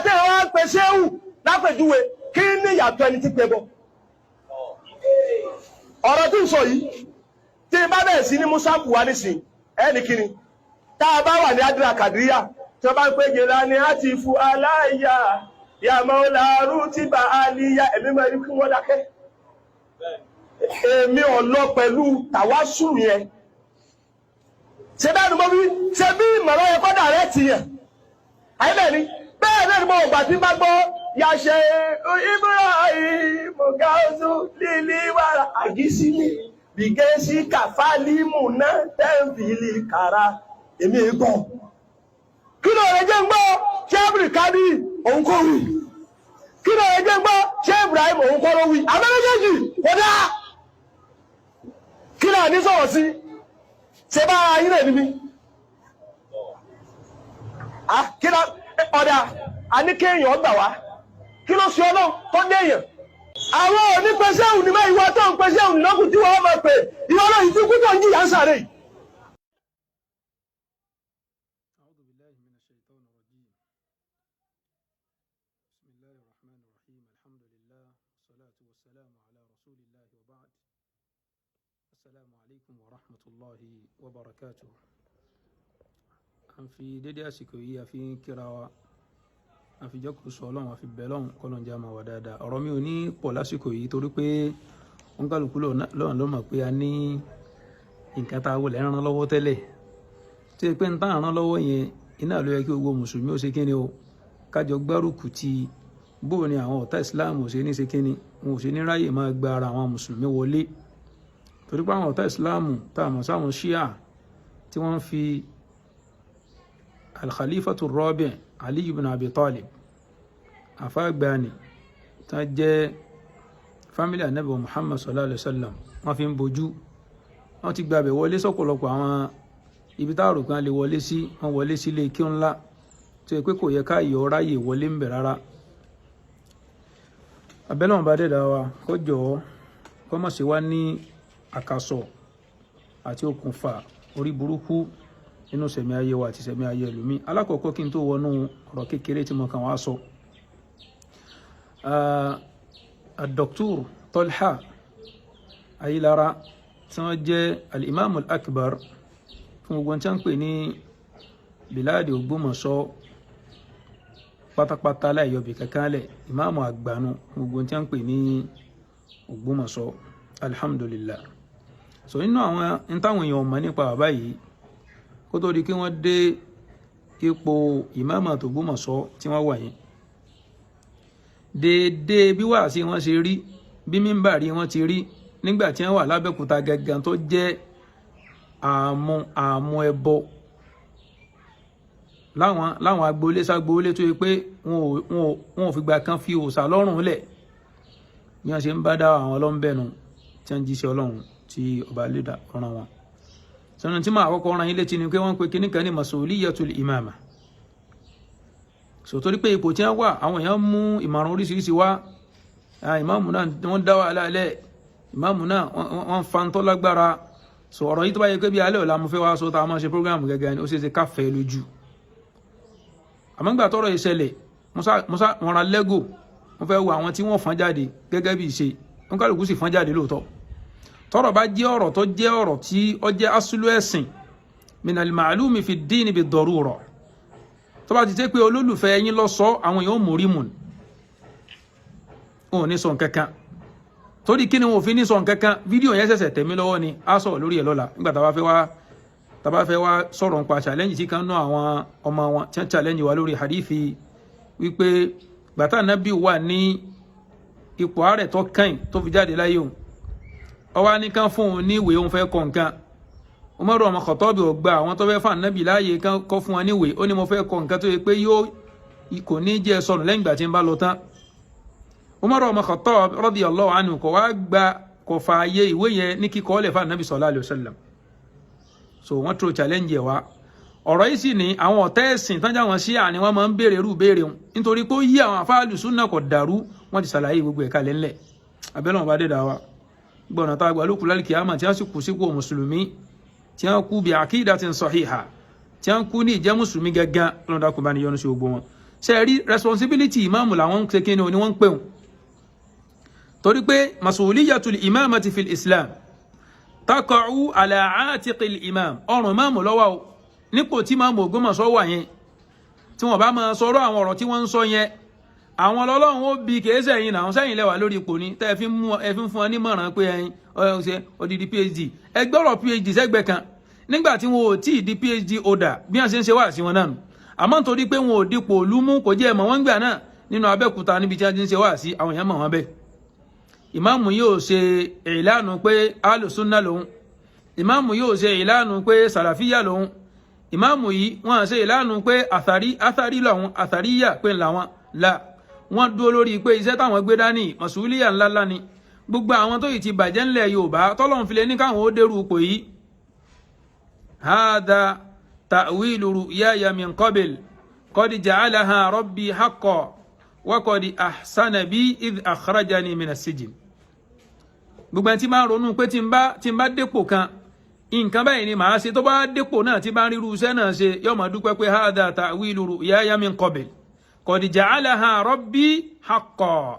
Ọ̀dà tẹ́ ẹ wá ń pe ṣéwù lápèjúwe, kí ní ìyàtọ̀ ẹni tí pe bọ? Ọ̀rọ̀ tí ń sọ yìí, tí n bá bẹ̀rẹ̀ sí ní musa buwa nísìn, ẹnì kíni tá a bá wà ní adúlá kàdíríyà, tí wọ́n bá ń pè jìnlá ní àti ìfú aláìyá yàmọ́ làárú tí bá a níyà, èmi máa ní kí wọ́n dákẹ́. Èmi ò lọ pẹ̀lú tàwásù yẹn. Ṣe bẹ́ẹ̀ ni mo wí? Ṣe bí ìmọ̀ràn yẹn kọ́ dàrẹ́ ti yẹn àyíbẹ̀ ni? Bẹ́ẹ̀ náà ni mo gbà tí bá gbọ́ yàṣẹ Ibrahim gauzu lílí wàrà àgísílì bìgẹ́sì kàfálímù náà tẹ́ǹfìlì kàrà, èmi gbọ́. Kí ló rẹ jẹ́ ń gbọ́? Ṣé Abdulkadir òun kò wí? Kí ló rẹ jẹ́ ń gbọ́? Ṣé Ibrahim òun kọ́ ló wí? Àbẹ́lẹ́jẹ́jì kò dáa. Kí ló ní sọ̀rọ̀ sí? Ṣe bá ara yín náà níbí? Kí ló ọ̀dà àní kéèyàn gbà wá? Kí ló ṣe ọlọ́run tó dé èèyàn? Àwọn onípẹ̀ṣẹ́ òní mẹ́. Ìwọ tó ń pẹ̀ṣẹ́ òní lọ́kùn tí wọ́n máa pè, ìwọ náà yìí tí kú tó ń jìyà ń sàrè. أعوذ بالله من الشيطان الرجيم. بسم الله الرحمن الرحيم. الحمد لله والصلاة والسلام على رسول الله وبعد. السلام عليكم ورحمة الله وبركاته. A ń fi dédé àsìkò yìí, a fi ń kíra wa, a fi jọ́kùú sọ Ọlọ́run, a fi bẹ̀ lọ́hùn kọ́lọ́n jẹ́ àmà wà dáadáa. Ọ̀rọ̀ mi ò ní pọ̀ lásìkò yìí, torí pé wọ́n kálukú lọ́wọ́n ló mọ̀ pé a ní nǹkan tá a wọlé rán lọ́wọ́ tẹ́lẹ̀, tí o pé ń tán rán lọ́wọ́ yẹn, iná ló yẹ kí gbogbo mùsùlùmí ó ṣe kíni o, kájọ gbárùkù ti bóò ni àwọn ọ̀tá Islam ò ṣe ní ṣe kíni, wọn ò ṣe ní ráyè máa gba ara àwọn mùsùlùmí wọlé, torí pé àwọn ọ̀tá Islam tá a mọ̀ sáwọn Ṣíà, tí wọ́n fi Al-Khalifatu Rabi' Ali ibn Abi Talib, àfáàgbani tá jẹ́ family Anabi Muhammad sallallahu alayhi wa sallam, wọ́n fi ń bojú. Wọ́n ti gbàbẹ̀ wọlé sọ́pọ̀lọpọ̀ àwọn ibi tá àrò kan lè wọlé sí. Wọ́n wọlé sílé kí ńlá tó yẹ pé kò yẹ ká yọ ráyè wọlé ń bẹ̀ rárá. Abẹ́lẹ́wọ̀n bá dẹ̀dá wa, kó jọ̀ọ́, kó má ṣe wá ní àkàsọ̀ àti okùnfà orí burúkú nínú sẹ̀mí ayé wa àti sẹ̀mí ayé ẹlòmíì. Alákọ̀ọ́kọ́, kí n tó wọnú ọ̀rọ̀ kékeré tí mo kàn wá sọ, Dr. Tolha Ayilara, tí wọ́n jẹ́ al-Imam al-Akbar fún gbogbo tí wọ́n ń pè ní biladi Ògbómọ̀ṣọ́ pátápátá, láìyọ̀bì kankan lẹ̀, ìmáàmù àgbànú fún gbogbo tí wọ́n ń pè ní Ògbómọ̀ṣọ́, alhamdulillah. So nínú àwọn n táwọn èèyàn mọ̀ nípa bàbá yìí, kó tó di kí wọ́n dé ipò ìmáàmù àtògbómọ̀ṣọ́ tí wọ́n wà yẹn, déédéé bí wàásì wọn ṣe rí, bí mímbàrí wọn ti rí nígbà tí wọ́n wà lábẹ́òkúta gangan, tó jẹ́ àmú àmú ẹbọ láwọn agboolé ságboolé, tó yẹ pé wọn ò fìgbà kan fi òòṣà lọ́rùn lẹ̀, bí wọ́n ṣe ń bá dá àwọn ọlọ́mbẹ̀nu tí wọ́n jíṣẹ́ Ọlọ́run tí ọba lédà ọ̀ràn wọn. Sọ̀nà tí màá kọ́kọ́ rán yín létí ni pé wọ́n ń pe kíní kan ní masuliyatul imama. So torí pé ipò tí wọ́n wà, àwọn èèyàn mú ìmọ̀ràn oríṣiríṣi wá. Ìmáàmù náà, wọ́n dá wàhálà lẹ̀. Ìmáàmù náà, wọ́n fa ń tọ́ lágbára. So ọ̀rọ̀ yìí, tó bá yẹ pé bí alẹ́ ọ̀la mo fẹ́ wá sọ, tá a máa ṣe program gẹ́gẹ́ ni, ó ṣeé ṣe ká fẹ́ lójú. Àmọ́ nígbà tọ́rọ̀ yìí ṣẹlẹ̀, musa wọn ra lẹ́gò, wọ́n fẹ́ wo àwọn tí wọ́n fọ́n jáde gẹ́gẹ́ bí ìṣe wọn, kálukú sì fọ́n jáde lóòótọ́. Tọ́rọ̀ bá jẹ́ ọ̀rọ̀ tó jẹ́ ọ̀rọ̀ tí ó jẹ́ asulu ẹ̀sìn, minal ma'lumi fi ddini bid darura, tó bá ti jẹ́ pé olólùfẹ́ yín lọ sọ, àwọn èèyàn ò mórí mù, wọn ò ní sọ nǹkan kan. Torí kí ni wọn ò fi ní sọ nǹkan kan? Fídíò yẹn ṣẹ̀ṣẹ̀ tẹ̀ mí lọ́wọ́ ni, á sọ̀rọ̀ lórí ẹ̀ lọ́la nígbà tá a bá fẹ́ wá sọ̀rọ̀ nípa challenge tí kan ná àwọn ọmọ wọn tí wọ́n challenge wa lórí hadithi wípé gbàtà nábì wà ní ipò àárẹ̀ tó kàn tó fi jáde láyé, òun ọwọ́ ní kán fún òun ní ìwé, òun fẹ́ kọ nǹkan. Umaru ọmọ Khattabi ò gba àwọn tó fẹ́ fún ànábì láàyè kán kọ́ fún wọn níwèé. Ó ní mo fẹ́ kọ nǹkan tó yẹ pé yóò kò ní jẹ́ sọnù lẹ́yìn ìgbà tí ń bá lọ tán. Umaru ọmọ Khattab radiyallahu anhu kò wá gba, kò fààyè ìwé yẹn ní kíkọ́ lẹ̀ fún ànábì sallallahu alaihi wasallam. So wọ́n tó challenge ẹ̀ wá. Ọ̀rọ̀ yìí sì ní àwọn ọ̀tá ẹ̀sìn tán jáwọn Ṣíà ni wọ́n máa ń béèrè irú béèrè wọn, nítorí pé ó yí àwọn àfáàlù súnà kò dàrú. Wọ́n ti ṣàlàyé gbogbo ẹ̀ka lẹ́ńlẹ̀. Abẹ́lẹ́ wọn bá dé dà wá gbọ́nà tá a gbà lókù lálùkì àmà, tí wọ́n sì kú sípò mùsùlùmí, tí wọ́n kú bí aqidatin sahiha, tí wọ́n kú ní ìjẹ́ mùsùlùmí gángan, lọ́dà kò bá ní yọ́nú sí gbogbo wọn. Ṣe rí responsibility ìmáàmù làwọn ń ṣe kí ni wọ́n ń pè wọn, torí pé masuliyatul imamati fil Islam taka'u ala atiqil imam, ọrùn ìmáàmù lọ́wọ́ o. Nípò tí ìmáàmù Ògbómọ̀ṣọ́ wà yẹn, tí wọ́n bá máa sọ̀rọ̀ àwọn ọ̀rọ̀ tí wọ́n ń sọ yẹn, àwọn ọlọ́run ó bi kèé sẹ́yìn náà, sẹ́yìn lẹ́wà lórí ipò ni tẹ́ ẹ fi ń fún ọ nímọ̀ràn pé ẹyin ọ̀ṣẹ́ odidi PhD, ẹgbọ́rọ̀ PhD sẹ́gbẹ̀ kan nígbà tí wọn ò tí ì di PhD holder, bí wọ́n ṣe ń ṣe wá sí wọn náà nù. Àmọ́ nítorí pé wọn ò dípò òlú mú, kò jẹ́ ẹ̀mọ́ wọn gbà náà nínú Abẹ́òkúta níbi tí wọ́n ti ń ṣe wá sí, àwọn èèyàn mọ̀ wọ́n bẹ́ẹ̀. Ìmáàmù yóò ṣe ìlànà pé alùsùnà lòun, ìmáàmù yóò ṣe ìlànà pé sàràfíyà lòun, ìmáàmù yìí wọ́n ṣe ìlànà pé àthàrí àthàrí lòun, àthàríyà pé làwọn là wọ́n dúró lórí pé iṣẹ́ táwọn gbé dání mọ̀sùlùyà ńláńlá ni. Gbogbo àwọn tó yìí ti bàjẹ́ ńlẹ̀ Yorùbá tọ́lọ́run fi lè ní káwọn ó dérú ipò yìí. Hadha ta'wilu ru'yaya min qabl qad ja'alaha rabbi haqqan wa qad ahsana bi idh akhrajani min as-sijn. Gbogbo ẹni tí máa ń ronú pé tí n bá dépò kan, nǹkan báyìí ni màá ṣe, tó bá dépò náà tí bá ń ríru iṣẹ́ náà ṣe, yóò máa dúpẹ́ pé hadha ta'wilu ru'yaya min qabl qad ja'alaha rabbi haqqan.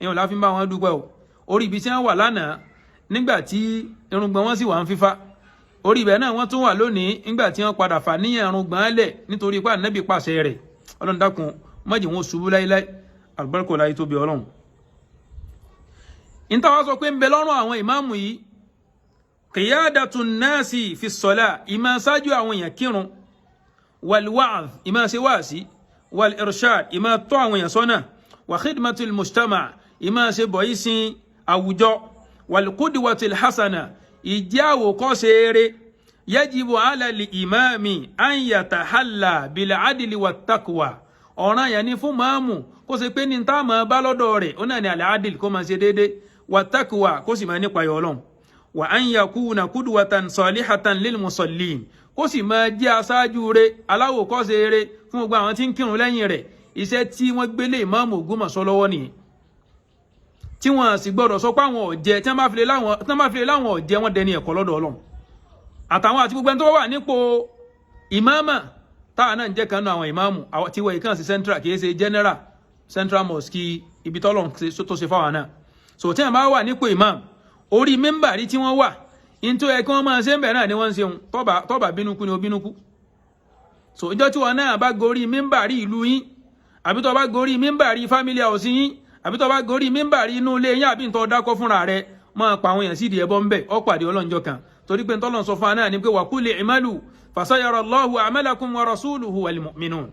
Ìyẹn la fi ń bá wọn dúpẹ́ o. Orí ibi tí wọ́n wà lánàá nígbà tí irùngbọ̀n wọn sì wà ń fífá, orí ibẹ̀ náà wọ́n tún wà lónìí nígbà tí wọ́n padà fà níyàn irùngbọ̀n lẹ̀ nítorí pé Ànábì pàṣẹ rẹ̀. Ọlọ́run dákun, má jẹ́ wọn ṣubú láíláí, àlùbáríkà láyé tóbi Ọlọ́run. Ìta wá sọ pé ń bẹ lọ́rùn àwọn ìmáàmù yìí, qiyadatun nasi fi ssalah, ìmọ̀ ṣáájú àwọn èèyàn kírun, wal wa'z, ìmọ̀ ṣe wáàsí, wal irshad, ìmọ̀ tọ́ àwọn èèyàn sọ́nà, wa khidmatul mujtama, ìmọ̀ ṣe bọ̀yí sin àwùjọ, wal qudwatil hasana, ìjẹ́ àwòkọ́ṣe eré. Yajibu ala li imami an yatahalla bil adli wat taqwa. Ọ̀ràn yẹn ni fún máàmù kó ṣe pé ní tá a máa bá lọ́dọ̀ rẹ̀ ó náà ní al adl, kó máa ṣe déédéé, wat taqwa, kó sì máa nípa Ọlọ́run, wa an yakuna qudwatan salihatan lil musallin, kó sì máa jẹ́ aṣáájú rẹ̀, aláwòkọ́ṣe rẹ̀ fún gbogbo àwọn tí ń kírun lẹ́yìn rẹ̀. Iṣẹ́ tí wọ́n gbélé ìmáàmù Ògbómọ̀ṣọ́ lọ́wọ́ nìyẹn, tí wọ́n sì gbọ́dọ̀ sọ pé àwọn ọ̀jẹ́. Tí wọ́n bá fi lè láwọn ọ̀jẹ́, wọ́n dẹni ẹ̀kọ́ lọ́dọ̀ Ọlọ́run àtàwọn àti gbogbo ẹni tó wà nípò ìmáàmà. Táwa náà ń jẹ́ kan náà àwọn ìmáàmù tí wọ́n ìkànnì sí central, kì í ṣe general central mosque, ibi tọ́lọ̀ tó ṣe fáwọn náà. So tí wọ́n bá wà nípò ìmáàmù, orí mímbàrí tí wọ́n wà ní tó yẹ kí wọ́n máa ṣe ń bẹ̀ náà ni wọ́n ń ṣeun. Tọ́ba bínú kú ni ó bínú kú. So ìjọ tí wọn náà bá gorí mímbàrí ìlú yín, àbí tó bá gorí mímbàrí family house yín, àbí tó bá gorí mímbàrí inú ilé yín, àbí tó dákọ́ fúnra rẹ̀ máa pa àwọn èèyàn sídìí ẹbọ ńbẹ, ó pàdé ọlọ́njọ́ kan. Torí pé ntọ́lọ́n sọ fún wa náà ni pé wa qul i'malu fasayara Allahu a'malakum wa rasuluhu wal mu'minun.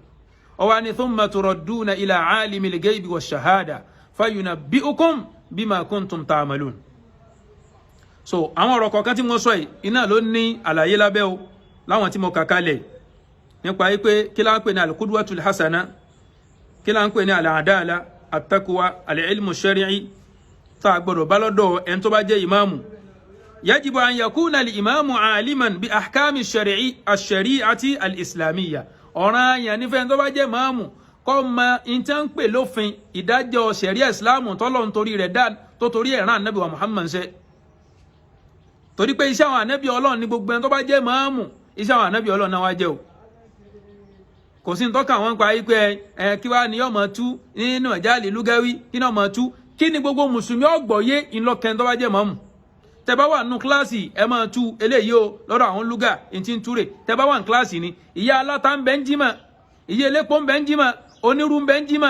Ọwọ́ ni thumma turadduna ila alimil ghaybi wash shahada fayunabbi'ukum bima kuntum ta'malun. So àwọn ọ̀rọ̀ kọ̀ọ̀kan tí mo sọ yìí iná ló ní àlàyé lábẹ́ o, láwọn tí mo kà kalẹ̀ nípa yìí pé kí la ń pè ní al-qudwatul hasana, kí la ń pè ní al-adala, at-taqwa, al-ilmu shari'i tá a gbọ́dọ̀ bá lọ́dọ̀ ẹni tó bá jẹ́ ìmáàmù. Yajibu an yakuna al-imamu aliman bi ahkami ash-shari'ati al-islamiyya. Ọ̀ràn àyàn nífẹ̀ẹ́ tó bá jẹ́ ìmáàmù kó mọ ìtàn ń pè lófin ìdájọ́ ṣẹ̀ríà ìsìláàmù tọ́lọ́ nítorí rẹ̀ dá tó torí ẹ̀ rán ànábì wa Muhammad ṣe, torí pé iṣẹ́ àwọn ànábì Ọlọ́run ní gbogbo ẹni tó bá jẹ́ ìmáàmù, iṣẹ́ àwọn ànábì Ọlọ́run náà wá jẹ́ o. Kò sí ntọ́ka wọn pa yìí pé ẹ kí wàá ní ọmọ tú nínú ẹ̀já lùgẹ́wí, kí ní ọmọ tú, kí ni gbogbo mùsùlùmí ọgbọ̀yé ńlọkẹ́ni tó bá jẹ́ ìmáàmù. Tẹ́ bá wà nínú kíláàsì, ẹ máa tú eléyìí o lọ́dọ̀ àwọn lúgà ntí ń túrè. Tẹ́ bá wà ní kíláàsì ni ìyá aláta ń bẹ ń jímà, ìyá elépo ń bẹ ń jímà, onírú ń bẹ ń jímà,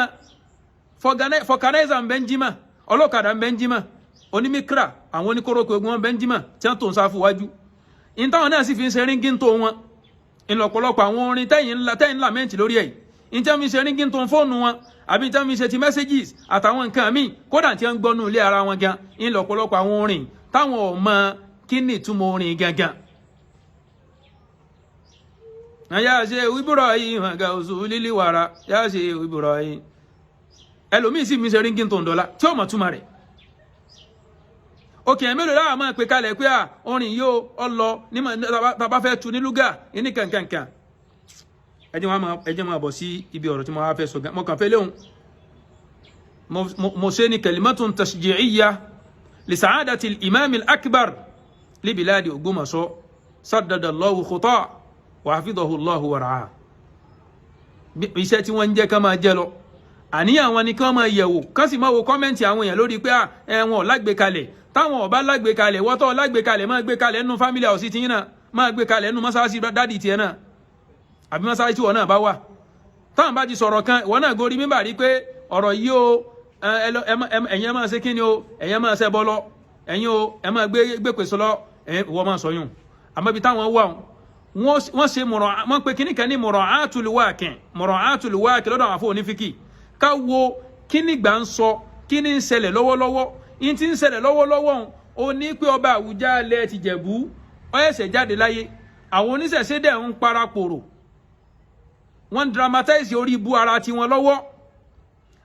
fọkànáìzà ń bẹ ń jímà, ọlọ́kadà ń bẹ ń jímà, onímíkra, àwọn oníkórókò ogun wọn bẹ ń jímà tí wọ́n tó ń sáfù wájú. Ìtàwọn náà sì fi ń ṣe ríngí tó wọn ìlọ̀pọ̀lọpọ̀ àwọn orin tẹ́yìn ńlá tẹ́yìn lament lórí ẹ̀, ìtàn fi ṣe ríngí tó ń fóònù wọn, àbí ìtàn fi ṣe ti messages àtàwọn nǹkan míì, kódà tí wọ́n ń gbọ́nú ilé ara wọn gan, ìlọ̀pọ̀lọpọ̀ àwọn orin táwọn ò mọ kí ni ìtumọ̀ orin gangan. Yá ṣe Ibrahim gàùsù lílí wàrà, yá ṣe Ibrahim, ẹlòmíì sì mi ṣe ríngí tó ń dọ́là tí ó mọ̀ túmọ̀ rẹ̀. Òkè ẹ̀ mélòó láwọn máa pè kalẹ̀ pé à orin yóò ọ lọ tàbá fẹ́ tu ní lúgà ní kankankan. Ẹ jẹ́ máa bọ̀ sí ibi ọ̀rọ̀ tí mo wá fẹ́ sọ gan. Mo kàn fẹ́ léhùn mo ṣe ní kalimatun tashji'iyya li sa'adati al-imam al-akbar li biladi Ògbómọ̀ṣọ́, saddada Allahu khuta wa hafidahu Allahu wa ra'ah. Iṣẹ́ tí wọ́n ń jẹ́ kán máa jẹ́ lọ, àníyàn wọn ni kán máa yẹ̀wò, kán sì máa wo comment àwọn èèyàn lórí pé ẹ̀wọ̀n lágbèkalẹ̀. Táwọn ọba lágbèkalẹ̀, wọ́tọ́ lágbèkalẹ̀, máa gbé kalẹ̀ nínú family house tí yín náà, máa gbé kalẹ̀ nínú mọ́sáàsì daddy tiẹ̀ náà, àbí mọ́sáàsì tí wọ́n náà bá wà. Táwọn bá ti sọ̀rọ̀ kan, ìwọ náà gorí mímbà rí pé ọ̀rọ̀ yìí o, ẹ̀yin ẹ máa ṣe kíni o, ẹ̀yin ẹ máa ṣẹbọ lọ, ẹ̀yin o, ẹ máa gbé pèsè lọ, ẹ̀yin ìwọ máa sọ yùn. Àmọ́ ibi táwọn wà, wọ́n ṣe mọ̀rọ̀, wọ́n pe kíní kan ní mura'atul waqi', mura'atul waqi' lọ́dọ̀ àwọn afọ onífíkì. Ká wo kíní gbà ń sọ, kíní ń ṣẹlẹ̀ lọ́wọ́lọ́wọ́. Yín tí ń ṣẹlẹ̀ lọ́wọ́lọ́wọ́, ó ní pé ọba Àwùjalẹ̀ ti Jẹ̀bú ó ṣẹ̀ṣẹ̀ jáde láyé. Àwọn oníṣẹ̀ṣe dẹ̀ ń parapòrò, wọ́n ń dramatize orí ibu ara tiwọn lọ́wọ́.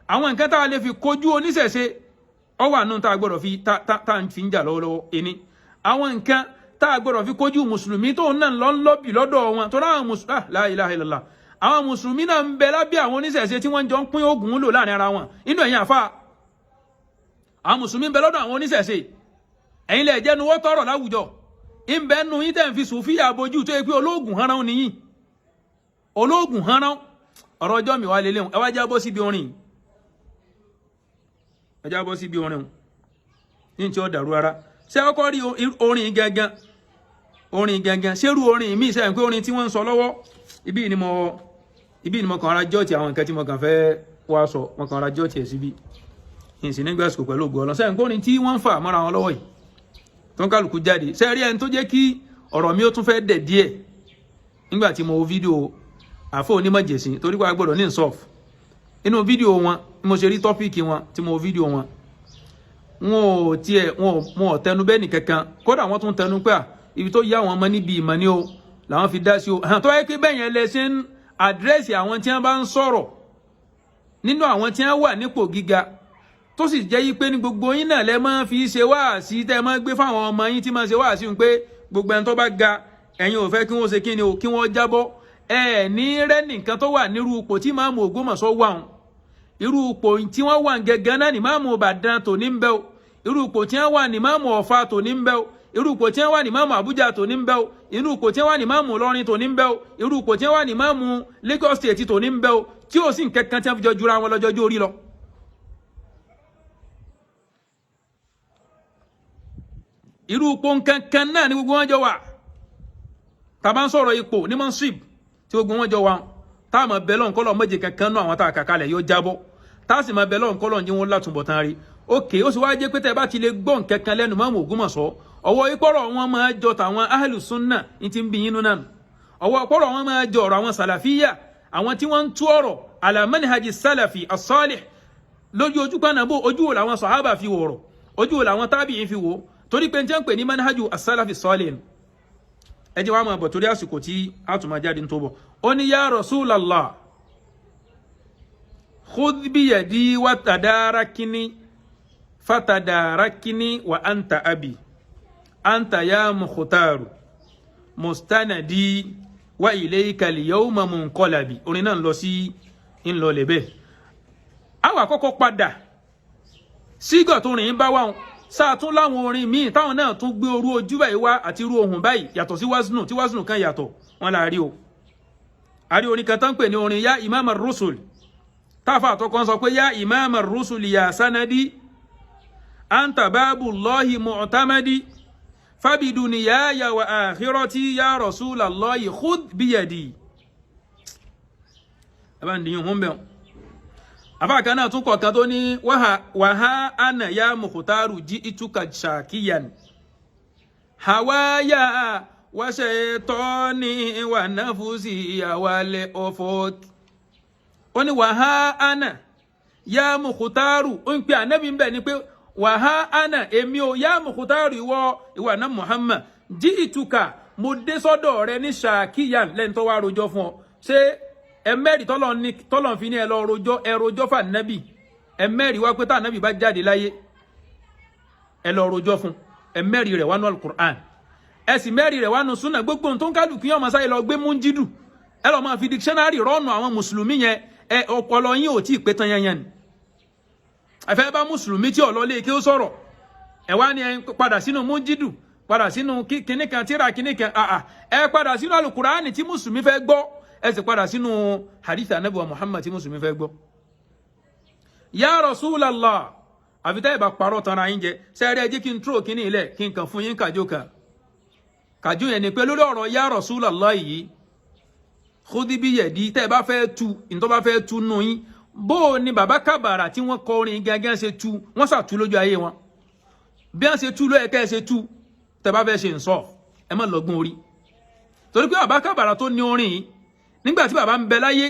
Àwọn nǹkan tá a lè fi kojú oníṣẹ̀ṣe ọ wà nù tá a gbọ́dọ̀ fi tá tá ń fi ń jà lọ́wọ́lọ́wọ́ ẹni. Àwọn nǹkan tá a gbọ́dọ̀ fi kojú mùsùlùmí tó náà lọ ń lọ́bì lọ́dọ̀ wọn tó láwọn mùsùlùmí, la ilaha illallah, àwọn mùsùlùmí náà ń bẹ lábẹ́ àwọn oníṣẹ̀ṣe tí wọ́n jọ ń pín oògùn lò láàrin ara wọn inú ẹ̀yìn àfa. Àwọn mùsùlùmí ń bẹ lọ́dọ̀ àwọn oníṣẹ̀ṣe. Ẹ̀yin lẹ̀ jẹ́nu wọ́ tọrọ láwùjọ ń bẹ nu yín tẹ̀ ń fi sùfíà bojú tó yẹ pé olóògùn hánrán nìyí, olóògùn hánrán. Ọ̀rọ̀ ọjọ́ mi wá lélẹ́hùn. Ẹ wá jábọ́ síbi orin, ẹ jábọ́ síbi orin ní tí ó dàrú ara. Ṣé ọkọ rí orin gangan, orin gangan ṣérú orin mi sẹ́yìn pé orin tí wọ́n ń sọ lọ́wọ́ ibi ni mo kàn ra jọ́ọ̀tì àwọn nǹkan tí mo kàn fẹ́ wá sọ, mo kàn ra jọ́ọ̀tì ẹ̀ síbi ìsìn nígbà sùkò pẹ̀lú ògbó ọlọ́. Sẹ́yìn pé orin tí wọ́n ń fà mọ́ra wọn lọ́wọ́ yìí tó ń kálukú jáde, ṣe rí ẹni tó jẹ́ kí ọ̀rọ̀ mi ó tún fẹ́ dẹ̀ díẹ̀ nígbà tí mo wo fídíò àfọ onímọ̀jẹ̀sìn, torí pé a gbọ́dọ̀ ní insaf inú fídíò wọn. Mo ṣe rí topic wọn tí mo wo fídíò wọn, wọn ò tiẹ̀ wọn ò tẹnu bẹ́ẹ̀ nìkankan. Kódà wọ́n tún tẹnu pé à ibi tó yá àwọn ọmọ níbi ìmọ̀ ni o làwọn fi dá sí o. Hàn tó yẹ pé bẹ́ẹ̀ yẹn lẹ ṣe ń address àwọn tí wọ́n bá ń sọ̀rọ̀ nínú àwọn tí wọ́n wà nípò gíga, tó sì jẹ́ yí pé ní gbogbo yín náà lẹ máa fi ṣe wáàsí tẹ́ máa gbé fáwọn ọmọ yín tí máa ṣe wáàsí ń pé gbogbo ẹni tó bá ga, ẹ̀yin ò fẹ́ kí wọ́n ṣe kí ni o, kí wọ́n jábọ́. Ẹ ní rẹ́ nìkan tó wà nírú ipò tí máàmù Ògbómọ̀ṣọ́ wà hùn. Irú ipò tí wọ́n wà gẹ́gẹ́ náà ní máàmù Ìbàdàn tòní ń bẹ o. Irú ipò tí wọ́n wà ní máàmù Ọ̀fà tòní ń bẹ o. Irú ipò tí wọ́n wà ní máàmù Àbújá tòní ń bẹ o. Irú ipò tí wọ́n wà ní máàmù Ìlọrin tòní ń bẹ o. Irú ipò tí wọ́n wà ní máàmù Lagos State tòní ń bẹ o, tí ó sì ń kẹ́kẹ́ tí wọ́n fi jọ jura wọn lọ́jọ́jú orí lọ. Irú ipò nkankan náà ni gbogbo wọn jọ wà. Tá bá ń sọ̀rọ̀ ipò ní mọ́nsíp tí gbogbo wọn jọ wà, tá a máa bẹ lọ́n kọ́lọ́ méje kankan náà àwọn tá a kà kalẹ̀ yóò jábọ́, tá a sì máa bẹ lọ́n kọ́lọ́ ní wọn látúbọ̀ tán rí. Òkè ó sì wá jẹ́ pé tẹ́ bá ti lè gbọ́ nkankan lẹ́nu Máàmù Ògbómọ̀ṣọ́, ọwọ́ ìpọ̀rọ̀ wọn máa jọ tàwọn ahlu sunna ní ti ń bí yín nù. Ọwọ́ ìpọ̀rọ̀ wọn máa jọ ọ̀rọ̀ àwọn sàlàfíyà, àwọn tí wọ́n ń tú ọ̀rọ̀ ala manhaji sálàfì as-salih lójú ojú kan náà. Bó ojú wo làwọn sàhábà fi wọ̀rọ̀, ojú wo làwọn tábìyìn fi wò, torí pé n jẹ́ ń pè ní manhaju as-salafi as-salih. Ẹ jẹ́ wá máa bọ̀ torí àsìkò tí a tún máa jáde tó bọ̀. Ó ní ya Rasulallah, khudh biyadi wa tadarakini fatadarakini wa anta abi anta ya mukhtaru mustanadi wa ilayka al-yawma munqalabi. Orin náà ń lọ sí ń lọ lẹ́bẹ̀ẹ́. Àwọn àkọ́kọ́ padà sígọ̀ tó rìn bá wà wọn sáà tún láwọn orin míì táwọn náà tún gbé orú ojú báyìí wá àti irú ohùn báyìí, yàtọ̀ sí waznu tí waznu kan yàtọ̀ wọn là rí o. Àrí orin kan tán pè ní orin ya imam ar-rusul, táfà àtọkọ sọ pé ya imam ar-rusul ya sanadi anta babullahi mu'tamadi fabiduniyaya wa akhirati ya rasulallahi khudh biyadi. Ẹ bá ń dìyàn hún bẹ́ẹ̀. Afa kan náà tún kọ̀ọ̀kan tó ní wàhá ana ya mukhtaru jí ìtúkà ṣàkíyàn hawaya wàṣẹ tọ́ni wà náfúsì àwalẹ̀ ọ̀fọ̀. Ó ní wàhá ana ya mukhtaru, ó ń pè ànábì ń bẹ̀ ni pé wàhá ana, èmi ò, ya mukhtaru, ìwọ ìwà náà Muhammad, jí ìtúkà, mo dé sọ́dọ̀ rẹ ní ṣàkíyàn lẹ́ni tó wá rojọ́ fún ọ. Ṣé ẹmẹ́rì tọ́lọ̀ fi ní ẹ lọ rojọ́, ẹ rojọ́ fà nẹ́bì? Ẹmẹ́rì wá pé tá nẹ́bì bá jáde láyé, ẹ lọ rojọ́ fún. Ẹmẹ́rì rẹ̀ wánú alukur'an, ẹ sì mẹ́rì rẹ̀ wánú súnà. Gbogbo tó ń kálukú yẹn ọmọ sáyé lọ gbé múnjídù, ẹ lọ máa fi dictionary rọ́ọ̀nù àwọn mùsùlùmí yẹn. Ẹ ọpọlọ yín ò tí ì pé tán yẹn yẹn ni. Ẹ fẹ́ bá mùsùlùmí tí ọ̀lọ́ lé kí ó sọ̀rọ̀, ẹ wá ní ẹ padà sínú múnjídù, padà sínú kíníkan tíra kíníkan, ẹ padà sínú alukur'an tí mùsùlùmí fẹ́ gbọ́. Ẹ sì padà sínú hadith Ànábì wa Muhammad tí mùsùlùmí fẹ́ gbọ́. Ya Rasulallah, àfi tẹ́ ẹ bá parọ́ tanra yín jẹ. Sẹ́ẹ̀rẹ́, ẹ jẹ́ kí n tró kíní ilẹ̀, kí n kàn fún yín kàjó kan. Kàjó yẹn ni pé lórí ọ̀rọ̀ ya Rasulallah yìí, khudhi biyadi, tẹ́ ẹ bá fẹ́ tu ntọ́ bá fẹ́ tu nù yín, bó o ní bàbá Kábàrà tí wọ́n kọ orin gángan ṣe tu, wọ́n ṣàtú lójú ayé wọn. Bí wọ́n ṣe tú ló yẹ kẹ́ ẹ ṣe tú. Tẹ́ bá fẹ́ ṣe nsọ́, ẹ má lọ́gbọ́n orí, torí pé bàbá Kábàrà tó ní orin yìí, nígbà tí bàbá ń bẹ láyé,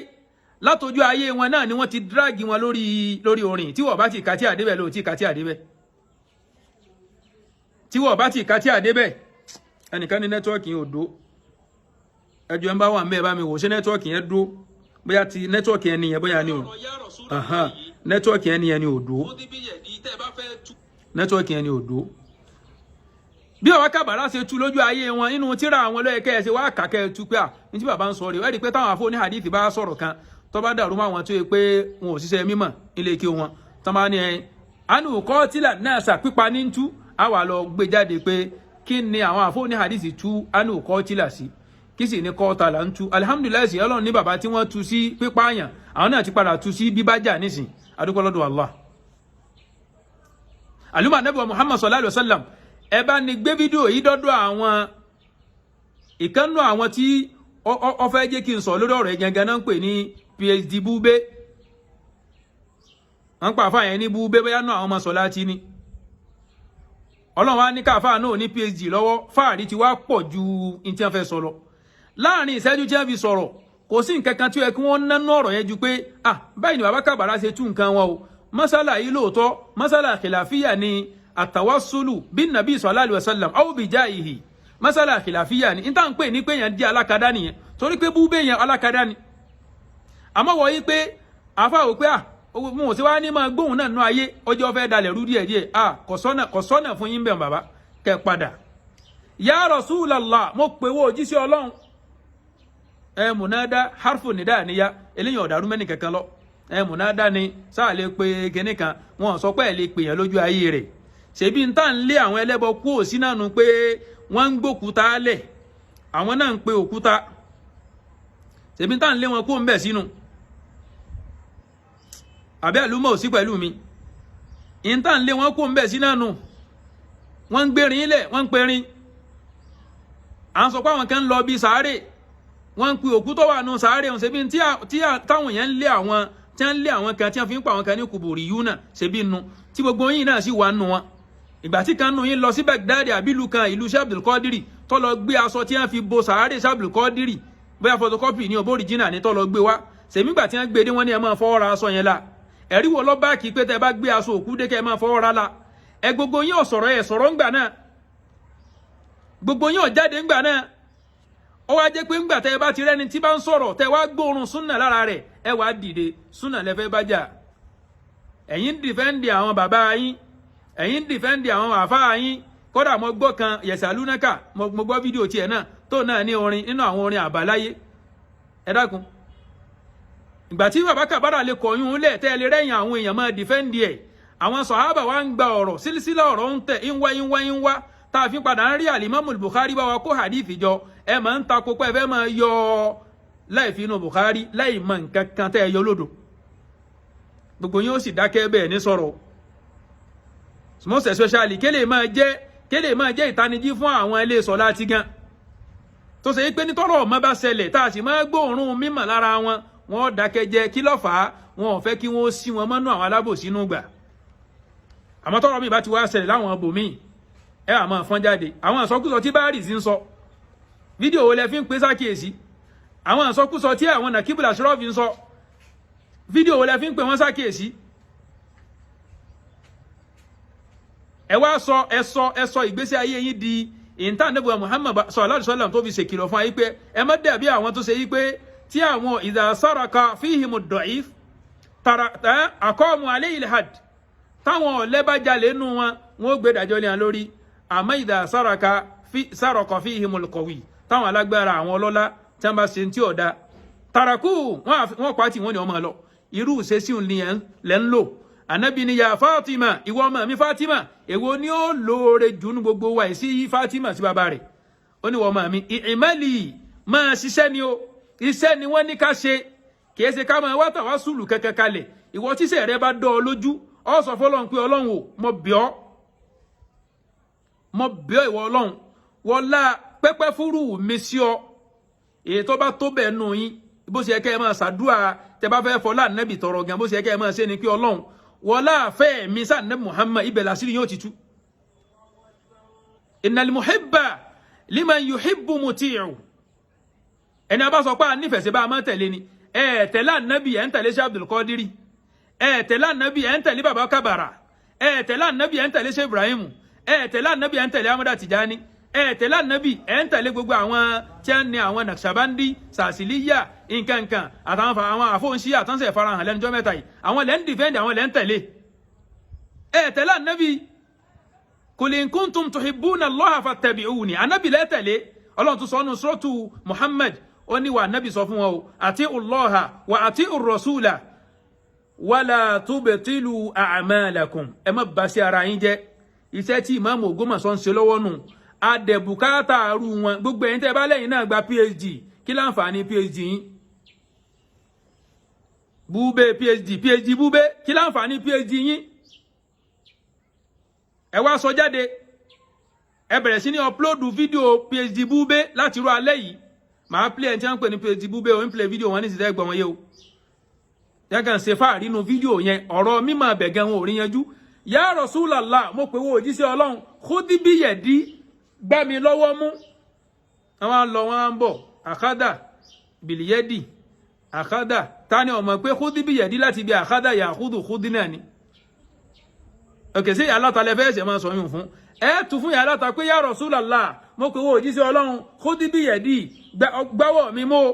látọjú ayé wọn náà ni wọ́n ti drag wọn lórí orin. Tí wọ́n bá ti kàtí àdébẹ̀ lóò tí kàtí àdébẹ̀, tí wọ́n bá ti kàtí àdébẹ̀. Ẹnìkan ní network yẹn ò dó. Ẹjọ́ ẹ ń bá wà ń bẹ́ẹ̀ bá mi wò, ṣé network yẹn dó? Bóyá ti network yẹn nìyẹn, bóyá ni o. Network yẹn nìyẹn ni ò dó, network yẹn ni ò dó. Bí bàbá Kábàrà ṣe tú lójú ayé wọn nínú tíra àwọn lọ́yẹ̀kẹ́ ẹ̀ ṣe wá kàkẹ́ tú pé à ní tí bàbá ń sọ rèé. Ẹ̀ rí i pé táwọn àfọ ní hadith bá sọ̀rọ̀ kan, tó bá dàrú mọ́ àwọn tó yẹ pé wọn ò ṣiṣẹ́ mímọ̀ nílé kí wọn tó bá ní ẹ ánú kọ́tìlà náà sà pípa ní tú, á wà lọ gbé jáde pé kí ni àwọn àfọ ní hadith tú ánú kọ́tìlà sí, kí sì ní kọ́ta là ń tú. Alihamudulilayi, sí Ọlọ́run ní bàbá tí wọ́n tú sí pípààyàn, àwọn náà ti padà tú sí bíbájà nísìn. Adúpẹ́ lọ́dọ̀ Allah. Àlùmọ̀ Ànábì wa Muhammad sallallahu alayhi wa sallam, ẹ bá ní gbé fídíò yìí dọ́dọ̀ àwọn ìkànnù àwọn tí ó fẹ́ jẹ́ kí n sọ lórí ọ̀rọ̀ yìí gangan náà, ń pè ní PhD Bube. Wọ́n pa àfáà yẹn ní Bube, bóyá náà àwọn ọmọ sọ láti ní Ọlọ́run wá ní káfáà náà ní PhD lọ́wọ́. Fáàrí ti wá pọ̀ ju ní tí wọ́n fẹ́ sọ lọ. Láàrin ìṣẹ́jú tí wọ́n fi sọ̀rọ̀, kò sí nǹkan kan tí ó yẹ kí wọ́n nánú ọ̀rọ̀ yẹn ju pé, ah, báyìí ni bàbá Kábàrà ṣe tú nǹkan wọn o. Masala yìí lóòótọ́, masala khilafiyya ni, àtàwásólù bí nàbí sallallahu alaihi wasallam aw bi jaihi, masala khilafiyya ni. Níta ń pè ní pé yẹn di alákadá nìyẹn, torí pé Búbé yẹn alákadá ni. Àmọ́ wọ̀ yí pé àfa wò pé à mo ò sí wá ní máa gbóhùn náà nú ayé, ọjọ́ fẹ́ dalẹ̀ rú díẹ̀ díẹ̀. À kò sọ́nà, kò sọ́nà fún yín bẹ́ẹ̀. Bàbá kẹ́ padà. Ya Rasulallah, mo pè wọ́ òjíṣẹ́ Ọlọ́run. Ẹ munada, harfu nida níyà, eléyìí ọ̀dàrú mẹ́ni kankan lọ. Ẹ munada ni sáà lè pe kinní kan, wọn sọ pé ẹ lè pè yẹn lójú ayé rẹ̀. Ṣebí n tá ń lé àwọn ẹlẹ́bọ kú òsí náà nu pé wọ́n ń gbókúta lẹ̀, àwọn náà ń pe òkúta. Ṣebí n tá ń lé wọn kú ń bẹ̀ sínú àbí àlùmọ̀ òsí pẹ̀lú mi, n tá ń lé wọn kú ń bẹ̀ sí náà nu. Wọ́n ń gbérin lẹ̀, wọ́n ń perin. À ń sọ pé àwọn kan ń lọ bí sàárè, wọ́n ń pe òkú tó wà nù sàárè wọn. Ṣebí tí táwọn yẹn ń lé àwọn, tí wọ́n ń lé àwọn kan, tí wọ́n fi ń pa àwọn kan ní kùbùrì yú náà, ṣebí nu tí gbogbo yín náà sì wà nù wọn. Ìgbà tí kan nù yín lọ sí Baghdad àbí ìlú kan, ìlú Sheikh Abdul Qadiri, tó lọ gbé aṣọ tí wọ́n fi bo sàárè Sheikh Abdul Qadiri, bóyá photocopy ní òbó original ní, tó lọ gbé wá sèmi. Gbà tí wọ́n gbé dé, wọ́n ní ẹ máa fọwọ́ ra aṣọ yẹn la. Ẹ̀rí wo lọ bá kí pé tẹ́ bá gbé aṣọ òkú dé, kẹ́ ẹ máa fọwọ́ ra la? Ẹ gbogbo yín ò sọ̀rọ̀, ẹ sọ̀rọ̀ ńgbà náà, gbogbo yín ò jáde ńgbà náà. Ó wá jẹ́ pé ńgbà tẹ́ ẹ bá ti rẹ́ni tí bá ń sọ̀rọ̀, tẹ́ wá gbóòórùn súnà lára rẹ̀, ẹ wá dìde, súnà lẹ́fẹ́ bá jà. Ẹ̀yin ń defend àwọn bàbá yín, ẹ̀yin ń defend àwọn àfáà yín. Kódà mo gbọ́ kan yẹ̀sàlúnákà, mo gbọ́ fídíò tiẹ̀ náà tó náà ní orin nínú àwọn orin àbáláyé. Ẹ dákun, ìgbà tí bàbá Kàbárà lè kọ̀yún lẹ̀, tẹ́ ẹ lè rẹ́yìn àwọn èèyàn máa defend ẹ̀, àwọn sọ̀hábà wa ń gba ọ̀rọ̀ sílísílà, ọ̀rọ̀ ń tẹ̀ ń wá ń wá ń wá, tá a fi padà ń rí alimami Bukhari bá wa kó hadith jọ. Ẹ máa ń takò pé ẹ fẹ́ máa yọ láì fi inú Bukhari, láì mọ nǹkan kan tẹ́ ẹ yọ lódò. Gbogbo yín ó sì dákẹ́ bẹ́ẹ̀ ní sọ̀rọ̀. Most especially, kélé máa jẹ́ ìtanijí fún àwọn ilé sọ̀lá ti gan tó ṣe pé nítọ́rọ̀ ọmọ bá ṣẹlẹ̀, tá a sì máa gbóòórùn mímọ̀ lára wọn, wọn dákẹ́ jẹ́. Kí ló fà á? Wọn ò fẹ́ kí wọ́n sí wọn mọ́nú àwọn alábòsí nù gbà. Àmọ́ tọ́rọ̀ mi bá ti wá ṣẹlẹ̀ láwọn ibòmíì, ẹ wà máa fọ́n jáde àwọn ìsọkúsọ tí báàrì sí ń sọ. Fídíò wo lẹ fi ń pè sákìyèsí? Àwọn ìsọkúsọ tí àwọn nàkíbùlà ṣọ́ọ̀fì ń sọ, fídíò wo lẹ fi ń pè wọ́n sákìyèsí? Ẹ wá sọ, ẹ sọ ìgbésí ayé yín di ìntànẹ́bù Muhammad sallallahu alaihi wasallam tó fi ṣèkìlọ̀ fún ayé pé ẹ má dàbí àwọn tó ṣe yí pé tí àwọn idha saraka fihimu da'if tara aqamu alayhi al-hadd. Táwọn ọ̀lẹ́ bá jalè nù wọn, wọn ó gbé ìdájọ́ lé wọn lórí. Àmọ́ idha saraka fihimul qawi, táwọn alágbára, àwọn ọlọ́lá tí wọ́n bá ṣe tí ọ̀dà, tàràkù wọn pa tí wọ́n ní ọmọ lọ. Irú ìṣesí ni lẹ́ ń lò. Ànábì ni ya Fatima, ìwọ ọmọ mi Fatima, èwo ni ó lóore jù ní gbogbo wa sí? Fatima sí bàbá rẹ̀, ó ní, ìwọ ọmọ mi, i'mali, máa ṣiṣẹ́ ni o. Iṣẹ́ ni wọ́n ní ká ṣe, kìí ṣe ká máa wá tàwásùlù kẹ́kẹ́ kalẹ̀. Ìwọ tíṣẹ́ rẹ bá dán ọ lójú, ọ sọ fọlọ́run pé Ọlọ́run o, mo bẹ̀ ọ́, mo bẹ̀ ọ́, ìwọ Ọlọ́run, wọlá pẹ́pẹ́ fúrú mi sí ọ. Èyí tó bá tó bẹ́ẹ̀ nù yín, bó ṣe yẹ kẹ́ ẹ máa ṣàdúrà tẹ bá fẹ́ fọlá nẹ́bì tọrọ gan, bó ṣe yẹ kẹ́ ẹ máa ṣe ni pé Ọlọ́run wọlá àfẹ́ mi sáà nẹ́bì Muhammad, ibẹ̀ làṣírí yóò ti tú. Innal muhibba liman yuhibbu muti'u. Ẹni a bá sọ pé a nífẹ̀ẹ́ sí bá a máa tẹ̀lé ni. Ẹ tẹ̀lé ànábì, ẹ̀ ń tẹ̀lé sí Abdul Qadiri. Ẹ tẹ̀lé ànábì, ẹ̀ ń tẹ̀lé baba Kabara. Ẹ tẹ̀lé ànábì, ẹ̀ ń tẹ̀lé sí Ibrahim. Ẹ tẹ̀lé ànábì, ẹ̀ ń tẹ̀lé Amada Tijani. Ẹ tẹ̀lé ànábì, ẹ̀ ń tẹ̀lé gbogbo àwọn tí wọ́n ní àwọn Nàkṣàbándí, Sàṣìlíyà, nkankan, àtàwọn àwọn àfọ̀nṣí àtànṣe farahàn lẹ́nujọ́ mẹ́ta yìí. Àwọn lẹ́ ń defend, àwọn lẹ́ ń tẹ̀lé. Ẹ tẹ̀lé ànábì. Qul in kuntum tuhibbuna Allaha fattabi'uni. Ànábì lẹ́ tẹ̀lé. Ọlọ́run tún sọ nù suratu Muhammad, ó ní wà ànábì sọ fún wọn o, ati'u Allaha wa ati'u rasula wala tubtilu a'malakum. Ẹ má bà sí ara yín jẹ́. Iṣẹ́ tí ìmáàmù Ògbómọ̀ṣọ́ ń ṣe lọ́wọ́ nù, adẹ̀bùkátà àrù wọn. Gbogbo ẹ̀yin tẹ́ bá lẹ́yìn náà gba PhD, kí láǹfààní PhD yín? Búbé PhD, PhD búbé, kí láǹfààní PhD yín? Ẹ wá sọ jáde, ẹ bẹ̀rẹ̀ sí ní upload fídíò PhD búbé láti rú alẹ́ yìí. Màá play ẹni tí wọ́n ń pè ní PhD búbé o, ń play fídíò wọn ní ìsìtẹ́ gbọ̀n wọn yé o. Yẹn kàn ṣe fáàrí nínú fídíò yẹn, ọ̀rọ̀ mímọ̀ abẹ̀gẹ́ wọn ò rí yanjú. Ya Rasulallah, mo pè wo òjíṣẹ́ Ọlọ́run, khudh biyadi, gbá mi lọ́wọ́ mú. Àwọn lọ, wọn ń bọ̀, àkádà bìlìyẹ́dì àkádà. Ta ni ọmọ pé khudh biyadi láti bí àkádà yàkúdù khudh náà ni? Òkè sí ìyá lẹ fẹ́ ṣe máa sọ yún fún ẹ tún fún ìyá aláta pé ya Rasulallah, mo pè wo òjíṣẹ́ Ọlọ́run, khudh biyadi, gbáwọ̀ mi mú.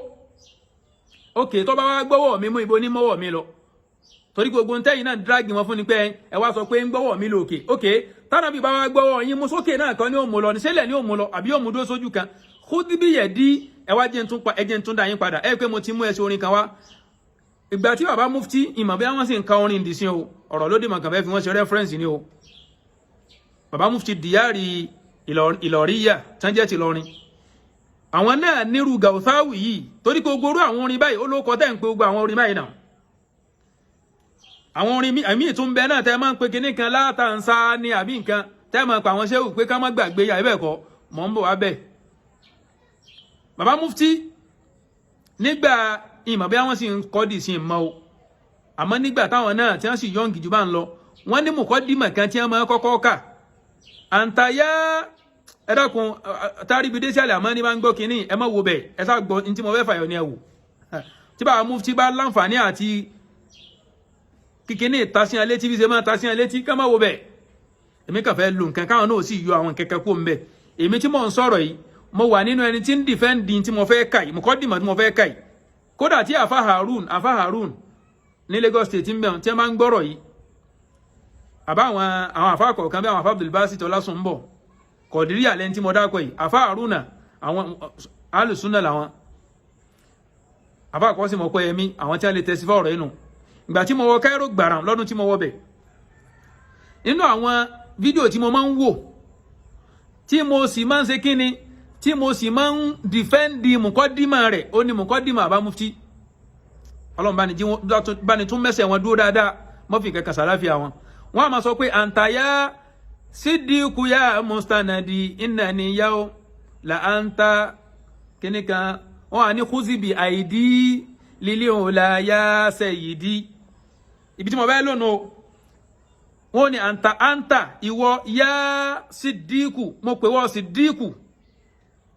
Òkè tó bá wá gbọ́wọ́ mi mú, ibo ní mọ́wọ́ mi lọ? Torí gbogbo ntẹ́yìn náà drag wọn fún ni pé ẹ wá sọ pé ń gbọ́wọ́ mi lòkè. Òkè tánàbí bá wá gbọ́wọ́ yín mú sókè náà kan ní òmù lọ ní sẹ́lẹ̀ ní òmù lọ, àbí òmù dúró sójú kan? Khudh biyadi. Ẹ wá jẹ́ tún ẹ jẹ́ tún dá yín padà. Ẹ pé mo ti mú ẹsẹ̀ orin kan wá. Ìgbà tí bàbá mufti ìmọ̀ bí wọ́n sì ń ka orin ìdìsín o, ọ̀rọ̀ lóde mọ̀ kàn fẹ́ fi wọ́n ṣe reference ni o. Bàbá mufti Diyari Ìlọríyà tán jẹ́ ti Ìlọrin, àwọn náà nírú gàùsáwì yìí, torí pé gbogbo orú àwọn orin báyìí ó ló kọ tẹ́ ń pe gbogbo àwọn orin báyìí náà. Àwọn orin àmì ìtún bẹ náà tẹ́ máa ń pe kinní kan látàǹsá ní àbí nǹkan tẹ́ máa pa àwọn ṣéwù pé ká má gbàgbé yà bẹ́ẹ̀ kọ́. Mọ̀ ń bọ̀ wá bẹ́ẹ̀. Bàbá mufti nígbà ìmọ̀ bí wọ́n sì ń kọ́ dì sí ìmọ̀ o, àmọ́ nígbà táwọn náà tí wọ́n sì yọ̀ǹgì jù bá ń lọ, wọ́n ní mùkọ́dìmọ̀ kan tí wọ́n máa kọ́kọ́ kà. Àǹtàyà, ẹ dákun, táríbi dé sálẹ̀, àmọ́ ní bá ń gbọ́ kínní, ẹ má wo bẹ̀, ẹ sá gbọ́ ní tí mo fẹ́ fàyọ ní ẹ wò. Tí bàbá mufti bá láǹfààní àti kíkiní ìtasíyan létí, bí ṣe máa tasíyan létí, ká má wo bẹ̀. Èmi kàn fẹ́ lu nǹkan káwọn náà sì yọ àwọn kẹ̀kẹ́ kó ń bẹ̀. Èmi tí mò ń sọ̀rọ̀ yìí, mo wà nínú ẹni tí ń defend tí mo fẹ́ kà yìí, mùkọ́dìmọ̀ tí mo fẹ́ kà yìí. Kódà tí àfa Harun ní Lagos State ń bẹ̀ tí wọ́n bá ń gbọ́rọ̀ yìí, àbá àwọn àfa kọ̀ọ̀kan bí àwọn àfa Abdulbasi tọ́lá sùn ń bọ̀ kọ̀dírí àlẹ́ tí mo dákọ̀ yìí, àfa Haruna, àwọn alùsùnà làwọn àfa àkọ́sí mọ̀ pé ẹ̀mí àwọn tí wọ́n lè tẹ̀sí fọ́ọ̀rọ̀ inú. Ìgbà tí mo wọ Cairo gbàrà lọ́dún tí mo wọ bẹ̀, nínú àwọn fídíò tí mo máa ń wò, tí mo sì máa ń ṣe kíni, tí mo sì máa ń defend mùkọ́dìmọ̀ rẹ̀, ó ní mùkọ́dìmọ̀ àbá mufti. Ọlọ́run bá ní tún mẹ́sẹ̀ wọn dúró dáadáa, mọ́fì kẹkẹ sàláfíà wọn. Wọ́n á máa sọ pé àǹtàyà sídìkú ya mustanadi innani yao la anta kíní kan. Wọ́n á ní khuzi àìdí lílé òun la ya sayyidi. Ibi tí mo bá lónìí o, wọ́n ní àǹtà, àǹtà, ìwọ, yá sídìkú, mo pè wọ́ sídìkú,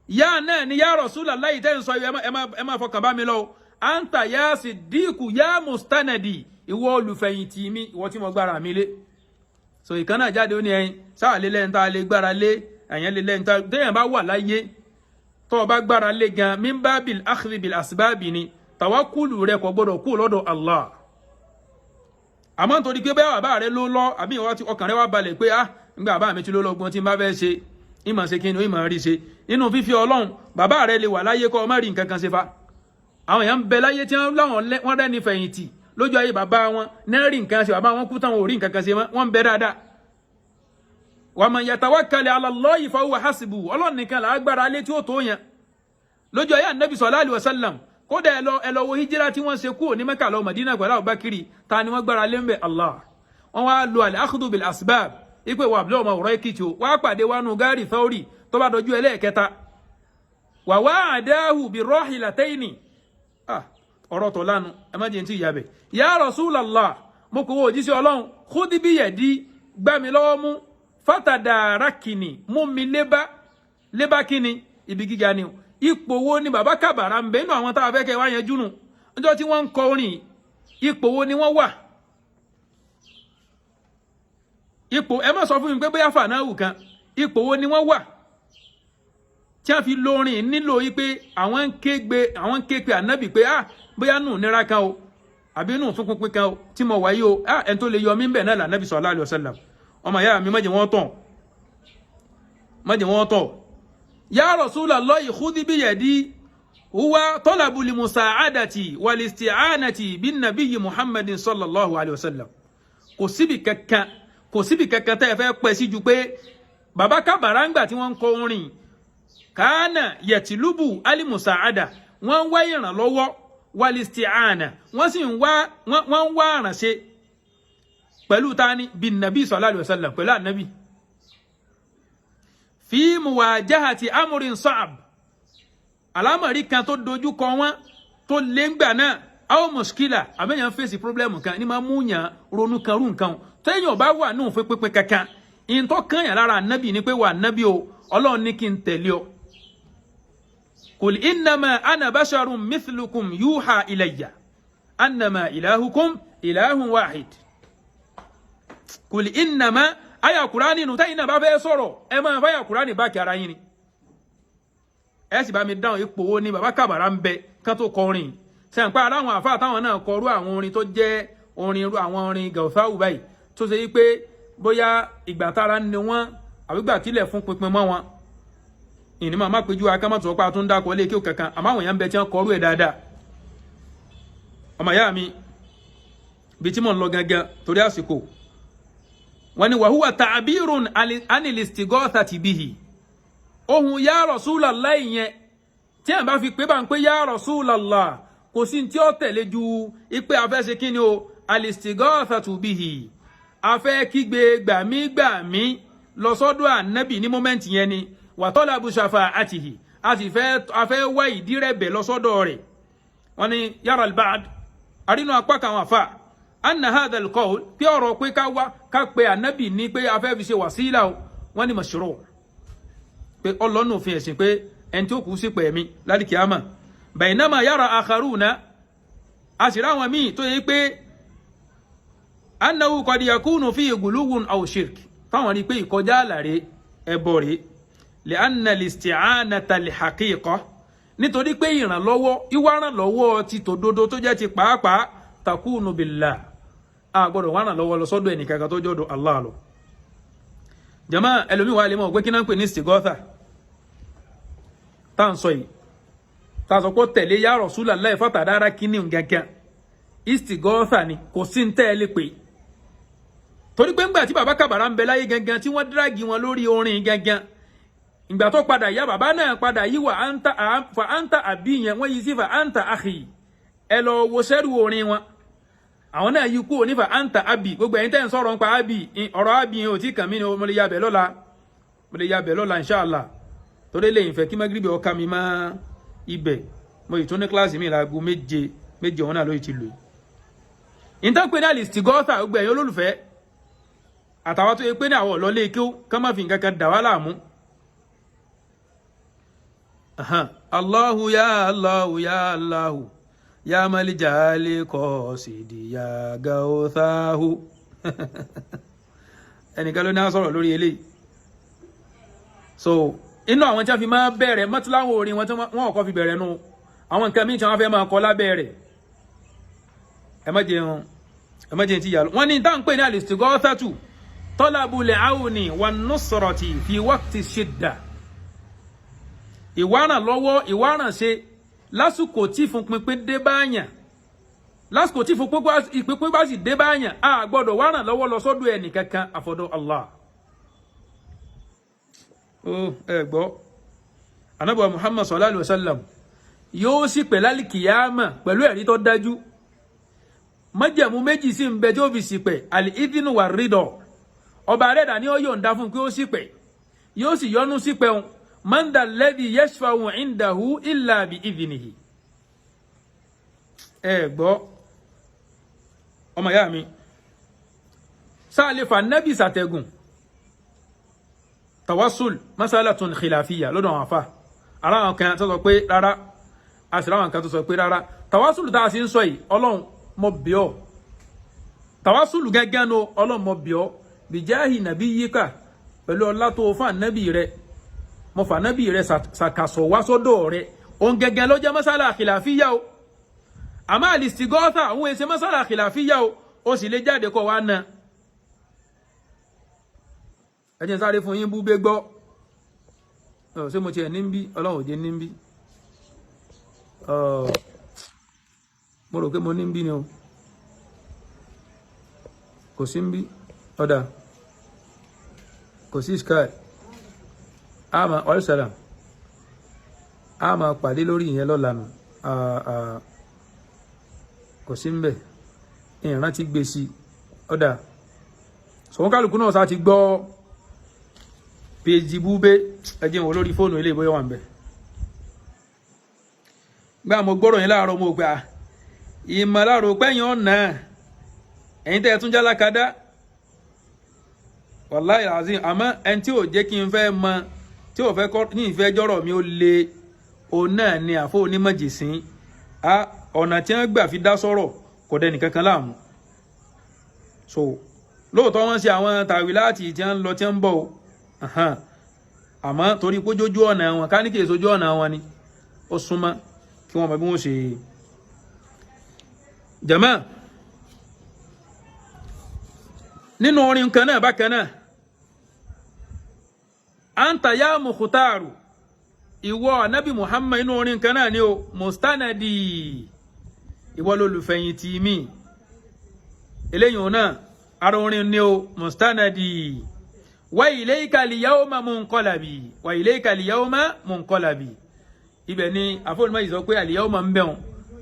yá náà ni yá Rasulullahi tẹ́ ń sọ. Ẹ má fọkàn bá mi lọ o. Àǹtà yá sídìkú yá mustanadi, ìwọ olùfẹ̀yìntì mi, ìwọ tí mo gbára mi lé. So ìkan náà jáde, ó ní ẹyin sáà lé lẹ́yìn tá a lè gbára lé ẹ̀yẹn lé lẹ́yìn tá téèyàn bá wà láyé tó o bá gbára lé gan, min babil akhdhi bil asbabi ni. Tàwákùlù rẹ kò gbọdọ̀ kú lọ́dọ̀ Allah. Àmọ́ nítorí pé bẹ́ẹ̀ bàbá rẹ ló lọ, àbí ìwọ tí ọkàn rẹ wá balẹ̀ pé ah, nígbà bàbá mi ti ló lọ́gbọ́n, tí n bá fẹ́ ṣe, ìmọ̀ ṣe kí ni, ìmọ̀ rí ṣe nínú fífi Ọlọ́run. Bàbá rẹ lè wà láyé kọ́ ọ má rí nǹkan kan ṣe fa. Àwọn èèyàn ń bẹ láyé tí wọ́n láwọn wọ́n rẹ́ni fẹ̀yìntì lójú ayé bàbá wọn náà rí nǹkan ṣe, bàbá wọn kú táwọn ò rí nǹkan kan ṣe mọ́, wọ́n ń bẹ dáadáa. Wa man yatawakkal ala Allahi fa huwa hasbuhu. Ọlọ́run nìkan là á gbára lé tí ó tó yẹn. Lójú ayé Ànábì sallallahu alaihi wasallam, Kódà ẹ lọ wo hijira tí wọ́n ṣe kúrò ní Mẹ́kà lọ Mádínà pẹ̀lú Abubakar, ta ni wọ́n gbára lé ń bẹ̀? Allah. Wọ́n wá lo al-akhdhu bil asbab ipe wà abúlé ọmọ ọ̀rọ̀ Èkìtì o, wá pàdé wánu gáàrí Thawri tó bá dojú ẹlẹ́ẹ̀kẹta, wà wá àdáhù bí rahilataini. Ọ̀rọ̀ tó lánu, ẹ má jẹ́ ní ti ìyá bẹ̀. Ya Rasulallah, mo kò wo òjíṣẹ́ Ọlọ́run, khudh bi yadi, gbá mi lọ́wọ́ mú, fatadarakini, mú mi lébá lébá. Kíni ibi gíga ni? Ipò wo ni bàbá Kàbàrà ń bẹ nínú àwọn tá a fẹ́ kẹ́ wá yanjú nù? Ọjọ́ tí wọ́n ń kọ orin, ipò wo ni wọ́n wà? Ipò, ẹ má sọ fún mi pé bóyá fànáwù kan. Ipò wo ni wọ́n wà tí a fi lórin nílò yìí pé àwọn ń ké gbé, àwọn ń ké pe ànábì pé ah, bóyá nù nira kan o, àbí nù fún pínpín kan o tí mo wáyé o, ah, ẹni tó lè yọ mí bẹ̀ náà lànàbì sallallahu alaihi wasallam. Ọmọ ìyá mi, má jẹ́ wọ́n tàn, má jẹ́ wọ́n tàn. Ya Rasulallahi khudh biyadi huwa talabu limusa'adati wal-isti'anati bin nabiyyi Muhammadin sallallahu alaihi wasallam. Kò síbi kankan, kò síbi kankan tẹ́ ẹ fẹ́ pẹ́ sí ju pé bàbá Kàbàrà ń gbà tí wọ́n ń kọ orin kánà yẹtìlúbù alimusaada, wọ́n ń wá ìrànlọ́wọ́, wal-isti'ana, wọ́n sì ń wá, wọ́n ń wá àrànṣe pẹ̀lú tani? Bin nabi sallallahu alaihi wasallam, pẹ̀lú ànábì, fi muwajahati amrin sa'ab, alámọ̀rí kan tó dojú kọ wọ́n tó lé ńgbà náà, aw muskila, àbẹ̀yàn fèsì problem kan ní máa mú yàn ronú kan rú nǹkan téèyàn bá wà ní òfin pínpín kankan. Ìntọ́ kan yàn lára ànábì ni pé wà ànábì o, Ọlọ́run ní kí n tẹ̀lé ọ. Kul innama ana basharun mithlukum yuha ilayya annama ilahukum ilahun wahid. Kul innama, àyà Kùránì nù. Tẹ́yìn náà bá fẹ́ sọ̀rọ̀, ẹ máa fáyà Kùránì bá kí ara yín ni. Ẹ sì bá mi dáhùn, ipò wo ni bàbá Kàbàrà ń bẹ kán tó kọrin? Sẹ́yìn aláwọn àfáà táwọn náà kọrú àwọn orin tó jẹ́ orin irú àwọn orin gàùsáwù báyìí, tó ṣe yí pé bóyá ìgbà tára ni wọ́n, àbígbà tílẹ̀ fún pinpin mọ́ wọn, ìní máa má péjú akámọ́tò ọ̀pá tó ń dákọ̀ lé kí ó kankan. Àmọ́ àwọn èèyàn ń bẹ tí wọ́n kọrú ẹ̀ dáadáa. Ọmọ ìyá mi, bí tí mò ń lọ gangan torí àsìkò, wọ́n ní wàhúwà ta'birun anil istighathati bihi. Ohun ya Rasulallah yẹn tí à ń bá fi pé bá ń pé ya Rasulallah, kò sí tí ó tẹ̀lé ju ipe afẹ́ṣe kí ni o, al-istighathatu bihi, afẹ́ kígbe gbàmígbàmí lọ sọ́dọ̀ ànábì ní moment yẹn ni, wa talabu shafa'atihi, a sì fẹ́ afẹ́ wá ìdírẹ̀bẹ̀ lọ sọ́dọ̀ rẹ̀. Wọ́n ní yàrá al-ba'd, àrínú apá kan àwọn àfà, anna hadha al-qawl, pé ọ̀rọ̀ pé ká wá ká pe ànábì ní pé afẹ́ fi ṣe wàsílà o, wọ́n ní mashru', pé ọlọ́nà òfin ẹ̀sìn pé ẹni tí ó kú sí pẹ̀mí lálìkíámà. Baynama yara akharuna, a sì ráwọn míì tó yẹ pé annahu qad yakunu fi guluwun aw shirk, táwọn rí pé ìkọjá àlàrè, ẹbọ rèé, li'anna al-isti'anata al-haqiqa, nítorí pé ìrànlọ́wọ́, ìwà ìrànlọ́wọ́ ti tòdodo tó jẹ́ ti pàápàá, takunu billah, a gbọ́dọ̀ wà rànlọ́wọ́ lọ sọ́dọ̀ ẹnìkankan tó jọ́dọ̀ Allah lọ. Jama, ẹlòmíì wà lè mọ̀ pé kí náà ń pè ní istighatha tá à ń sọ yìí, tá a sọ pé tẹ̀lé ya Rasulullah fatadara kíní gangan istighatha ni. Kò sí ń tẹ́ ẹ lè pè, torí pé ńgbà tí bàbá Kàbàrà ń bẹ láyé gangan tí wọ́n drag wọn lórí orin gangan, ìgbà tó padà yá, bàbá náà padà yí wà fa anta àbí yẹn, wọ́n yí sí fa anta akhi. Ẹ lọ wo sẹ́rù orin wọn, àwọn náà yí kúrò ní fa anta abi. Gbogbo ẹ̀yin tẹ́ ń sọ̀rọ̀ nípa abi, ọ̀rọ̀ abi yẹn ò tí kàn mí ni. Mo lè yabẹ̀ lọ́la, mo lè yabẹ̀ lọ́la inshallah, torí lè fẹ́ kí magribi ọkà mi má ibẹ̀. Mo ì tún ní kíláàsì mi láago 7, 7 ọ̀hún náà ló ti lò yìí. Ìtàn pé ní al-istighatha, gbogbo ẹ̀yin olólùfẹ́ àtàwọn tó yẹ pé ní àwọn ọ̀lọ́lé kí ó kán má fi nǹkan kan dà wá láàmú. Allahu ya Allahu ya Allahu ya malijali kọ́sìdì ya gauthahu. Ẹnìkan ló ní á sọ̀rọ̀ lórí eléyìí. So inú àwọn tí wọ́n fi máa bẹ̀rẹ̀ mọ́tíláwọ̀ orin wọn tí wọ́n kọ́ fi bẹ̀rẹ̀ nu àwọn nǹkan míì tí wọ́n fẹ́ máa kọ lábẹ́ rẹ̀, ẹ má jẹun, ẹ má jẹun ti yà lọ. Wọ́n ní táwọn ń pè ní al-istighathatu talabul auni wan nusrati fi waqti shidda, ìwárànlọ́wọ́, ìwárànṣe lásìkò tí ìfúnpinpin dé báyàn. Lásìkò tí ìpínpín bá sì dé báyàn, a gbọ́dọ̀ wárànlọ́wọ́ lọ sọ́dọ̀ ẹnì kankan àfọ̀dọ̀ Allah. Ó ẹ gbọ́, Ànábì wa Muhammad sallallahu alaihi wasallam, Yóò sì pẹ̀ lálìkìyàmà pẹ̀lú ẹ̀rí tó dájú. Májẹ̀mú méjì sì ń bẹ tí ó fi ṣìpẹ̀, al-idhnu wà rídọ̀. Ọba arẹ́dà ni ó yọ̀ǹda fún pé ó ṣìpẹ̀, yóò sì yọ́nú sípẹ̀ òun. Man dha alladhi yashfa'u indahu illa bi idhnihi. Ẹ gbọ́, ọmọ ìyá mi, sáà lè fa nẹ́bì sàtẹ̀gùn? Tawassul masalatun khilafiyya lọ́dọ̀ àwọn afa. Ara àwọn kan tó sọ pé rárá, a sì ráwọn kan tó sọ pé rárá. Tawassul tá a sì ń sọ yìí, Ọlọ́run mo bẹ̀ ọ́, tawassul gángan nu, Ọlọ́run mo bẹ̀ ọ́, bijahi nabiyyika, pẹ̀lú ọlá tó fún ànábì rẹ, mo fà ànábì rẹ ṣàkàsọ̀ wá sọ́dọ̀ rẹ. Òun gángan ló jẹ́ masala khilafiyya o. Àmọ́ al-istighatha, òun èsè masala khilafiyya o. Ó sì lè jáde kọ́ wa na. Ẹ jẹ́ n sáré fún yín búgbé gbọ́. Ṣé mo tiẹ̀ ní bí? Ọlọ́run ò jẹ́ ní bí. Mo rò pé mo ní bí ni o, kò sí ń bí. Ọ̀dà kò sí sky. Àmà ọ̀rẹ́sàlám, a máa pàdé lórí ìyẹn lọ́la nù. Kò sí ń bẹ̀, ìrántí gbé sí. Ọ̀dà sọ̀wọ́n kálukú náà sá ti gbọ́ péjì búbé. Ẹjẹ́ wọn lórí fóònù ilé ìbóyá wà ń bẹ̀. Gbá mo gbọ́rọ̀ yẹn láàárọ̀, mo gbà ìmọ̀láàrò pẹ́yìn ọ̀nà ẹ̀yin tẹ́ ẹ tún jálákadá, wàláhì azim. Àmọ́ ẹni tí ò jẹ́ kí n fẹ́ mọ, tí ò fẹ́ kọ́ ní ìfẹ́ jọ́rọ̀ mi ó le, òun náà ni àfọ onímọ̀jìsín. Ọ̀nà tí wọ́n gbà fi dá sọ̀rọ̀ kò dẹni kankan láàmú. So lóòótọ́ wọ́n ṣe àwọn tàwí láti tí wọ́n ń lọ, tí wọ́n ń bọ̀ o. Àmọ́ torí pé ojú ọ̀nà wọn ká ní kí èso ojú ọ̀nà wọn ni ó súnmọ́ kí wọ́n mọ bí wọ́n ṣe. Jàmá, nínú orin kan náà bákan náà, anta ya mukhtaru, ìwọ anabi Muhammad, inú orin kan náà ni o, mustanadi, ìwọ lolùfẹ̀yìntì mi. Eléyìí òun náà ara orin ni o, mustanadi. Wa ilayka al-yawma munqalabi, wa ilayka al-yawma munqalabi. Ibẹ̀ ni àfọwọ́nìmọ̀ yìí sọ pé al-yawma ń bẹ̀rùn,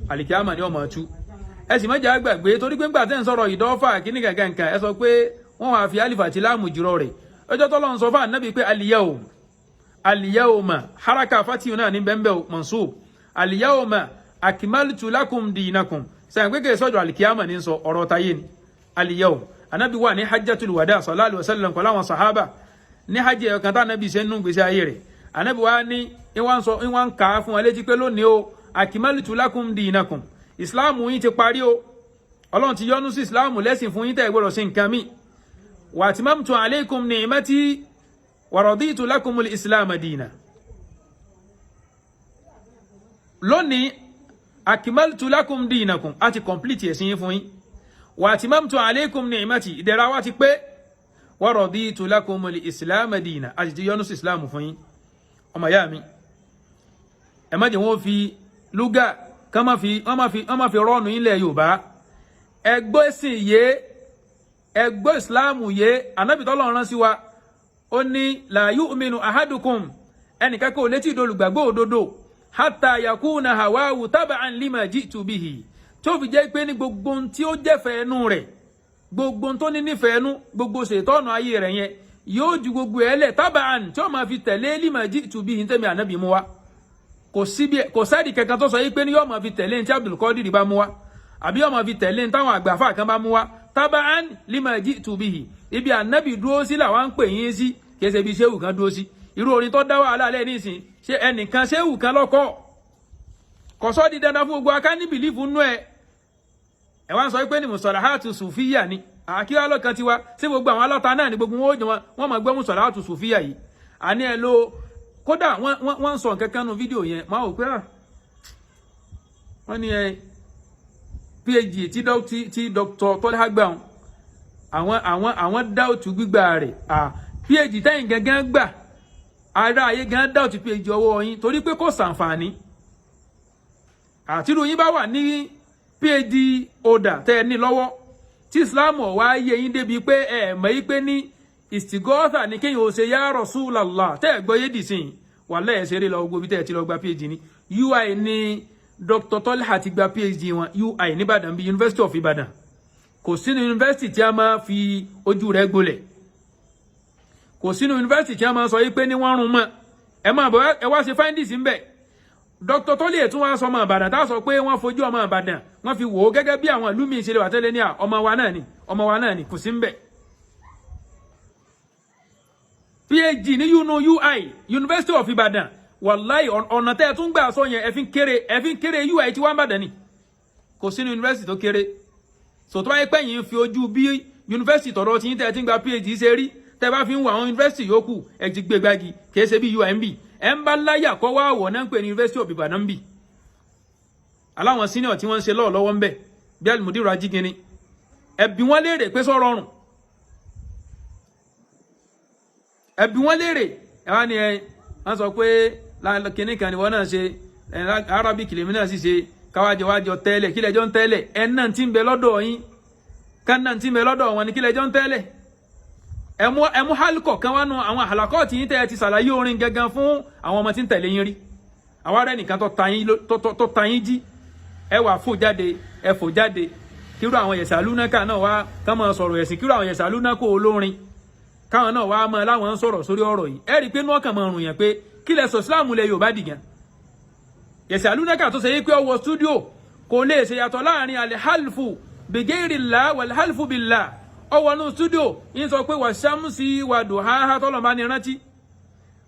àlìkíyàmà ni ọmọ tú. Ẹ sì mọ̀jà gbàgbé, torí pé ńgbà tẹ́ ń sọ̀rọ̀ ìdọ́fà kíní gàgà nǹkan, ẹ sọ pé wọ́n wàá fi alifa àti láàmù jùrọ̀ rẹ̀. Ọjọ́ tọ́lọ́ ń sọ fún ànábì pé al-yawm, al-yawma, haraka fatihu náà ní bẹ́ẹ̀ mansub, al-yawma akmaltu lakum dinakum. Sẹ́yìn pé kèé sọ́jọ́ alikiyama ní sọ, ọ̀rọ̀ tayé ni al-yawm. Anabi wà ní hajjatul wada sallallahu alaihi wasallam pẹ̀lú àwọn sahaba ní hajj ẹ̀kan tá anabi ṣe nínú gbèsè ayé rẹ̀. Anabi wa ní ìwọ̀n sọ, ìwọ̀n kà á fún wa létí pé lónìí o, akmaltu lakum dinakum, ìsìláàmù yín ti parí o. Ọlọ́run ti yọ́nú sí ìsìláàmù lẹ́sìn fún yín, tẹ́ ẹ gbọ́dọ̀ sí nǹkan mi. Wa atmamtu alaykum ni'mati wa raditu lakumul islam dina. Lónìí, akmaltu lakum dinakum, a ti complete ẹ̀sìn yín fún yín. Wa atmamtu alaykum ni'mati, ìdẹ̀ra wa ti pé. Wa raditu lakumul islam dina, a sì ti yọ́nú sí islam fún yín. Ọmọ ìyá mi, ẹ má jẹ́ wọ́n fi lúgà kán má fi wọ́n má fi rọ́ọ̀nù ilẹ̀ Yorùbá. Ẹgbọ́ ẹ̀sìn yé, ẹgbọ́ ìsìláàmù yé. Ànábì tọ́lọ́run rán sí wa, ó ní la yu'minu ahadukum, ẹnìkan kò létí ìdolùgbàgbọ́ òdodo, hatta yakuna hawahu taba'an lima ji'tu bihi, tí ó fi jẹ́ pé ní gbogbo ohun tí ó jẹ́fẹ̀ẹ́ ẹnu rẹ̀, gbogbo ohun tó ní nífẹ̀ẹ́ ẹnu, gbogbo ṣètọ́nù ayé rẹ̀ yẹn, yóò ju gbogbo ẹ̀ lẹ̀, taba'an, tí ó máa fi tẹ̀lé, lima ji'tu bihi, ní tẹ́mi ànábì mú wa. Kò síbi, kò sẹ́ẹ̀dì kankan tó sọ yìí pé ní yóò máa fi tẹ̀lé ní tí Abdul Qadir bá mú wa, àbí yóò máa fi tẹ̀lé ní táwọn àgbàfà kan bá mú wa. Taba'an lima ji'tu bihi, ibi ànábì dúró sí làwọn ń pè yín sí, kì í ṣe ibi ṣéwù kan dúró sí. Irú orin tó dá wàhálà lẹ́ nísìn, ṣé ẹnìkan ṣéwù kan lọ́kọ́ kò sọ́ di dandan fún gbogbo aká ní belief nú ẹ. Ẹ wá ń sọ pé ní musalahatu sùfíyà ni àkíwá lọ́kàn tiwa sí. Gbogbo àwọn aláta náà ni gbogbo wọn ó jẹ wọn máa gbọ́ musalahatu sùfíyà yìí. Àní ẹ lo kódà wọ́n ń sọ nǹkan kan nu fídíò yẹn, máa wò pé wọ́n ní ẹ PhD tí Dr. Tọ́lá gbà wọn, àwọn dáòtú gbígbà rẹ̀. PhD tẹ́yìn gangan gbà, ara ayé gan dáòtú PhD ọwọ́ yín, torí pé kò sàǹfààní. Àtìrú yín bá wà ní PhD holder tẹ́ ẹ ní lọ́wọ́, tí Islam ọ̀wá yé yín débi pé ẹ mọ̀ yí pé ní istighatha ní kéèyàn ó ṣe ya Rasulallah, tẹ́ ẹ gbọ́ yé dì sí yìí, wà lẹ́ẹ̀ ṣeré lọ gbogbo bí tẹ́ ẹ ti lọ gba PhD ní. UI ní Dr. Tolha ti gba PhD wọn, UI nìbàdàn bíi University of Ibadan. Kò sínú yunifásitì tí a máa fi ojú rẹ̀ gbolẹ̀, kò sínú yunifásitì tí a máa sọ yí pé ní wọ́n rún mọ́. Ẹ máa bọ̀, ẹ wá ṣe findings ń bẹ̀. Dr. Tolha tún wá sọ ọmọ Ìbàdàn tá a sọ pé wọ́n fojú ọmọ Ìbàdàn, wọ́n fi wò ó gẹ́gẹ́ bí àwọn ìlú míì ṣe lè wà tẹ́lẹ̀ ní à ọmọ wa náà ni, ọmọ wa náà ni, kò sí ń bẹ̀. PhD ní UI, University of Ibadan. Wàláì, ọ̀nà tẹ́ ẹ tún gbà sọ yẹn, ẹ fi ń kéré UI tí wọ́n ń bàdàn ni. Kò sínú yunifásitì tó kéré. So tó bá yẹ pé yín fi ojú bí yunifásitì tọ̀dọ̀ tí yín tẹ́ ẹ ti ń gba PhD ṣe rí, tẹ́ bá fi ń wo àwọn yunifásitì yòókù, ẹ ti gbé gbági. Kìí ṣe bí UMB. Ẹ ń bá láyà kọ́ wá wọ̀ náà ń pè ní University of Ibadan ń bì. Aláwọn senior tí wọ́n ń ṣe lọ́ọ̀ lọ́wọ́ ń bẹ̀ bí Alimudiru Ajígini, ẹ bi wọ́n léèrè pé sọ rọrùn. Ẹ bi wọ́n léèrè. Ẹ wá ní ẹ wọ́n sọ pé kinní kan ni wọ́n náà ṣe, Arabic lèmi náà sì ṣe, káwájọ wájọ tẹ́lẹ̀. Kí lẹ́jọ́ ń tẹ́lẹ̀? Ẹ náà ti ń bẹ lọ́dọ̀ yín, ká náà ti ń bẹ lọ́dọ̀ wọn ni. Kí lẹ́jọ́ ń tẹ́lẹ̀? Ẹ mú hálùkọ̀ kan wá nu àwọn àhàlàkọ́ tí yín tẹ́ ẹ ti ṣàlàyé orin gangan fún àwọn ọmọ tí ń tẹ̀lé yín rí. Àwọn ará ẹnìkan tó ta yín jí, ẹ wà fò jáde, ẹ fò jáde. Kírú àwọn yẹ̀sà lúnákà náà wá ká máa sọ̀rọ̀ ẹ̀sìn, kírú àwọn yẹ̀sà lúnákà olórin káwọn náà wá máa láwọn ń sọ̀rọ̀ sórí ọ̀rọ̀ yìí, ẹ rí i pé inú ọkàn máa rùn yẹn pé kí lẹ sọ Islam lẹ Yorùbá dìgan. Yẹ̀sà lúnákà tó ṣe yí pé ọwọ́ stúdíò kò lè ṣe yàtọ̀ láàrin alhalfu bigairillah walhalfu billah. Ọwọ́ nù stúdíò yín sọ pé wàṣámùsì wàdùháhá tọ́lọ̀ bá ní rántí,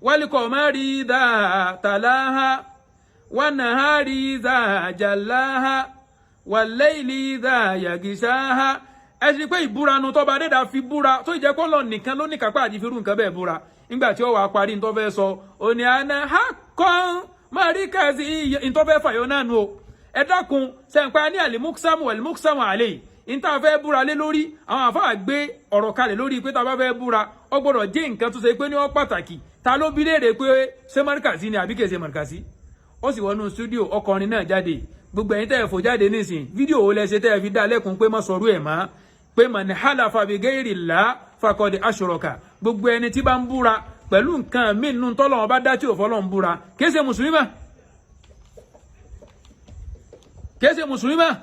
wal-qamari idha talaha, wan-nahari idha jallaha, wal-layli idha yaghshaha. Ẹ sì pé ìbúranu tọ́ba adéda fi búra tó jẹ́ kó lọ nìkan ló ní kápá àti firú nǹkan bẹ́ẹ̀ búra. Nígbà tí ó wàá parí ní tó fẹ́ sọ, òní àná haqqan marikazi ní tó fẹ́ fàyọ náà nu o. Ẹ dákun, sẹ́ǹpá ní al-muqsamu wal-muqsamu alayhi, ní tá a fẹ́ búra lé lórí. Àwọn àfáà gbé ọ̀rọ̀ kalẹ̀ lórí pé tá a bá fẹ́ búra, ó gbọ́dọ̀ jẹ́ nǹkan tó ṣe pé ní ó pàtàkì. Ta ló bi léèrè pé ṣé markazi ni àbí kìí ṣe markazi? Ó sì wọnú stúdíò, ọkọrin náà jáde. Gbogbo ẹ̀yin tẹ́ ẹ fò jáde nísìn, fídíò wo lẹ ṣe tẹ́ ẹ fi dá lẹ́kùn pé má sọ̀rọ̀ ẹ̀ mọ́, pé man halafa bi ghayrillah faqad ashraka? Gbogbo ẹni tí bá ń búra pẹ̀lú nǹkan míì nínú tọ́lọ́wọ́n bá dá tí ò fọlọ́ ń búra, kìí ṣe mùsùlùmí mọ́, kìí ṣe mùsùlùmí mọ́.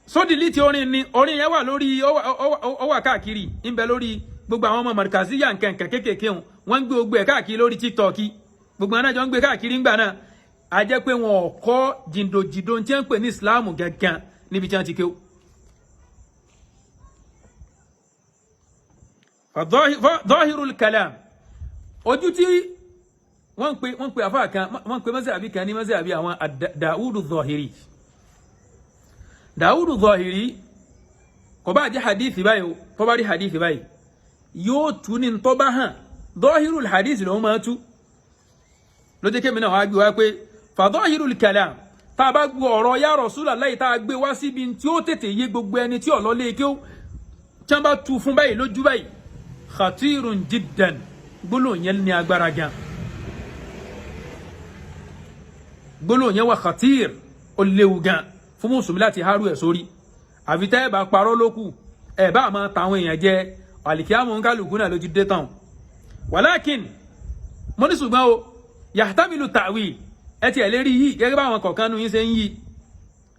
Sódìlítì orin ni orin yẹn wà lórí, ó wà káàkiri, ń bẹ lórí gbogbo àwọn ọmọ markaziya nkankan kéékèèké wọn, wọ́n ń gbé gbogbo ẹ̀ káàkiri lórí TikTok. Gbogbo àwọn náà jọ ń gbé káàkiri ńgbà náà. A jẹ́ pé wọn ò kọ́ jìndòjìndò tí wọ́n ń pè ní Islam gangan níbi tí wọ́n ti kéwò. Dhahirul kalam, ojú tí wọ́n ń pè àfáà kan, wọ́n ń pè mọ́sàbí kan ní mọ́sàbí àwọn Dawudu Dhahiri. Dawudu Dhahiri, kò bá jẹ́ hadithi báyìí o, tó bá rí hadithi báyìí, yóò tú ní tó bá hàn. Dhahirul hadith ló máa tú. Ló jẹ́ kémi náà wá gbé wá pé fadhahirul kalam, tá a bá gbọ́ ọ̀rọ̀ ya Rasulullah, tá a gbé wá síbi tí ó tètè yé gbogbo ẹni tí ọ̀lọ́ lé kí ó tí wọ́n bá tu fún báyìí lójú báyìí, khatirun jiddan, gbólóhùn yẹn ní agbára gan. Gbólóhùn yẹn wà khatir, ó léwu gan fún mùsùlùmí láti hárú ẹ̀ sórí. Àfi tẹ́ ẹ bá parọ́ lókù, ẹ bá máa ta àwọn èèyàn jẹ, àlìkíyàmù ń kálukú náà ló ti dé tán. Wàlákìn mo ní ṣùgbọ́n o, yahtamilu ta'wil, ẹ tiẹ̀ lérí yìí gẹ́gẹ́ báwọn kọ̀ọ̀kan nu yín ṣe ń yí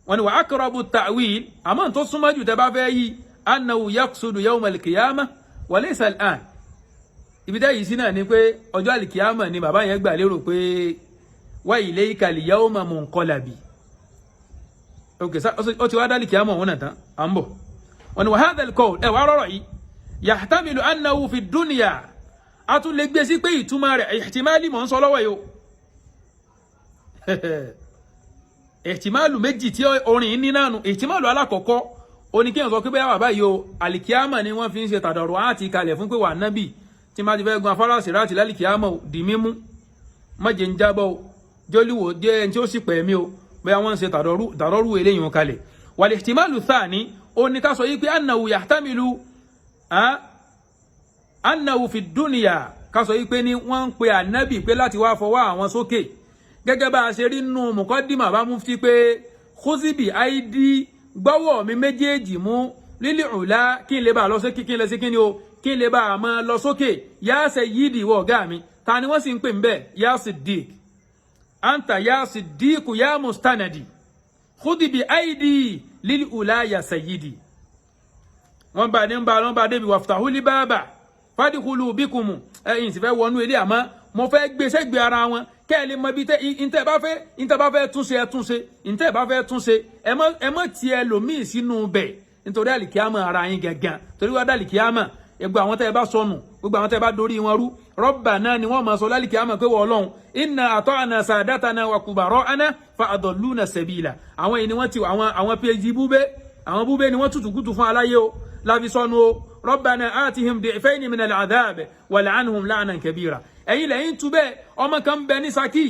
wọn ni wà aqrabu ta'wil, àmọ́ tó súnmọ́ jù tẹ́ bá fẹ́ yí, annahu yaqsudu yawm al-qiyamah wa laysa al-an. Ibi tẹ́ yìí sí náà ni pé ọjọ́ àlìkíyàmà ni bàbá yẹn gbà lérò pé wa ilayka al-yawma munqalabi. Ok, ó ti wá dá àlìkíyàmà òun náà tán, à ń bọ̀. Wọn ni wa hadha al-qawl, ẹ wàá rọrọ yìí, yahtamilu annahu fi dunya, a tún lè gbé sí pé ìtumọ̀ rẹ̀, ihtimali mọ̀ ń sọ lọ́wọ́ yìí o, ihtimalu méjì tí orin ní náà nù. Ihtimalu alákọ̀ọ́kọ́ oníkéèyàn sọ pé bẹ́ẹ̀ wà báyìí o, àlìkíyàmà ni wọ́n fi ń ṣe tàdọ̀rọ̀ àti kalẹ̀ fún pé wà nábì tí má ti fẹ́ gun afárá sírátì lálìkíyàmà di mímú, má jẹ́ ń jábọ́ o, jólíwò jẹ́ ẹni tí ó sì pẹ̀ mí o, bẹ́ẹ̀ wọ́n ń ṣe tàdọ̀rù eléyìí wọn kalẹ̀. Wal ihtimalu thani, ó ní ká sọ yìí pé annahu yahtamilu annahu fi dunya, ká sọ yìí pé ní wọ́n ń pe ànábì pé láti wá fọwọ́ àwọn sókè, gẹ́gẹ́ bá a ṣe rí nù mùkọ́dìmà bá mufti pé khuzibi àìdí, gbọ́wọ́ mi méjèèjì mú lílì ọ̀la, kí n lè bá a lọ sókè, kí n lè ṣe kí ni o, kí n lè bá a máa lọ sókè. Yá sayyidi, ìwọ ọ̀gá mi. Ta ni wọ́n sì ń pè ń bẹ̀? Yá Siddiq. Anta ya siddiqu ya mustanadi, khudi bi aidi lil ula ya sayyidi. Wọ́n bá ní ń bá wọ́n bá débi waftahuli baba fadkhulu bikumu. Ẹ̀yin sì fẹ́ wọnú ilé, àmọ́ mo fẹ́ gbé sẹ́gbẹ̀ẹ́ ara wọn kẹ́ ẹ lè mọ ibi tẹ́ ntẹ́ bá fẹ́ túnṣe, ẹ túnṣe. Ntẹ́ bá fẹ́ túnṣe, ẹ mọ́ tiẹ̀ lòmíì sínú bẹ̀, nítorí àlìkíyàmọ̀ ara yín gangan, torí wọ́n dá àlìkíyàmọ̀. Gbogbo àwọn tẹ́ ẹ bá sọnù, gbogbo àwọn tẹ́ ẹ bá dorí wọn rú, Rabbana ni wọ́n máa sọ lálìkíyàmọ̀ pé wọ́n Ọlọ́run, inna ata'na sadatana wa kubara'ana fa adalluna sabila. Àwọn yìí ni wọ́n ti àwọn phd búbé, àwọn búbé ni wọ́n tutù kùtù fún aláyé o láfi sọnù o. Rabbana atihim di'fayni min al'adhab wa la'anhum la'nan kabira. Ẹ̀yin lẹ́yìn tú bẹ́ẹ̀. Ọmọ kan bẹ ní Ṣakí,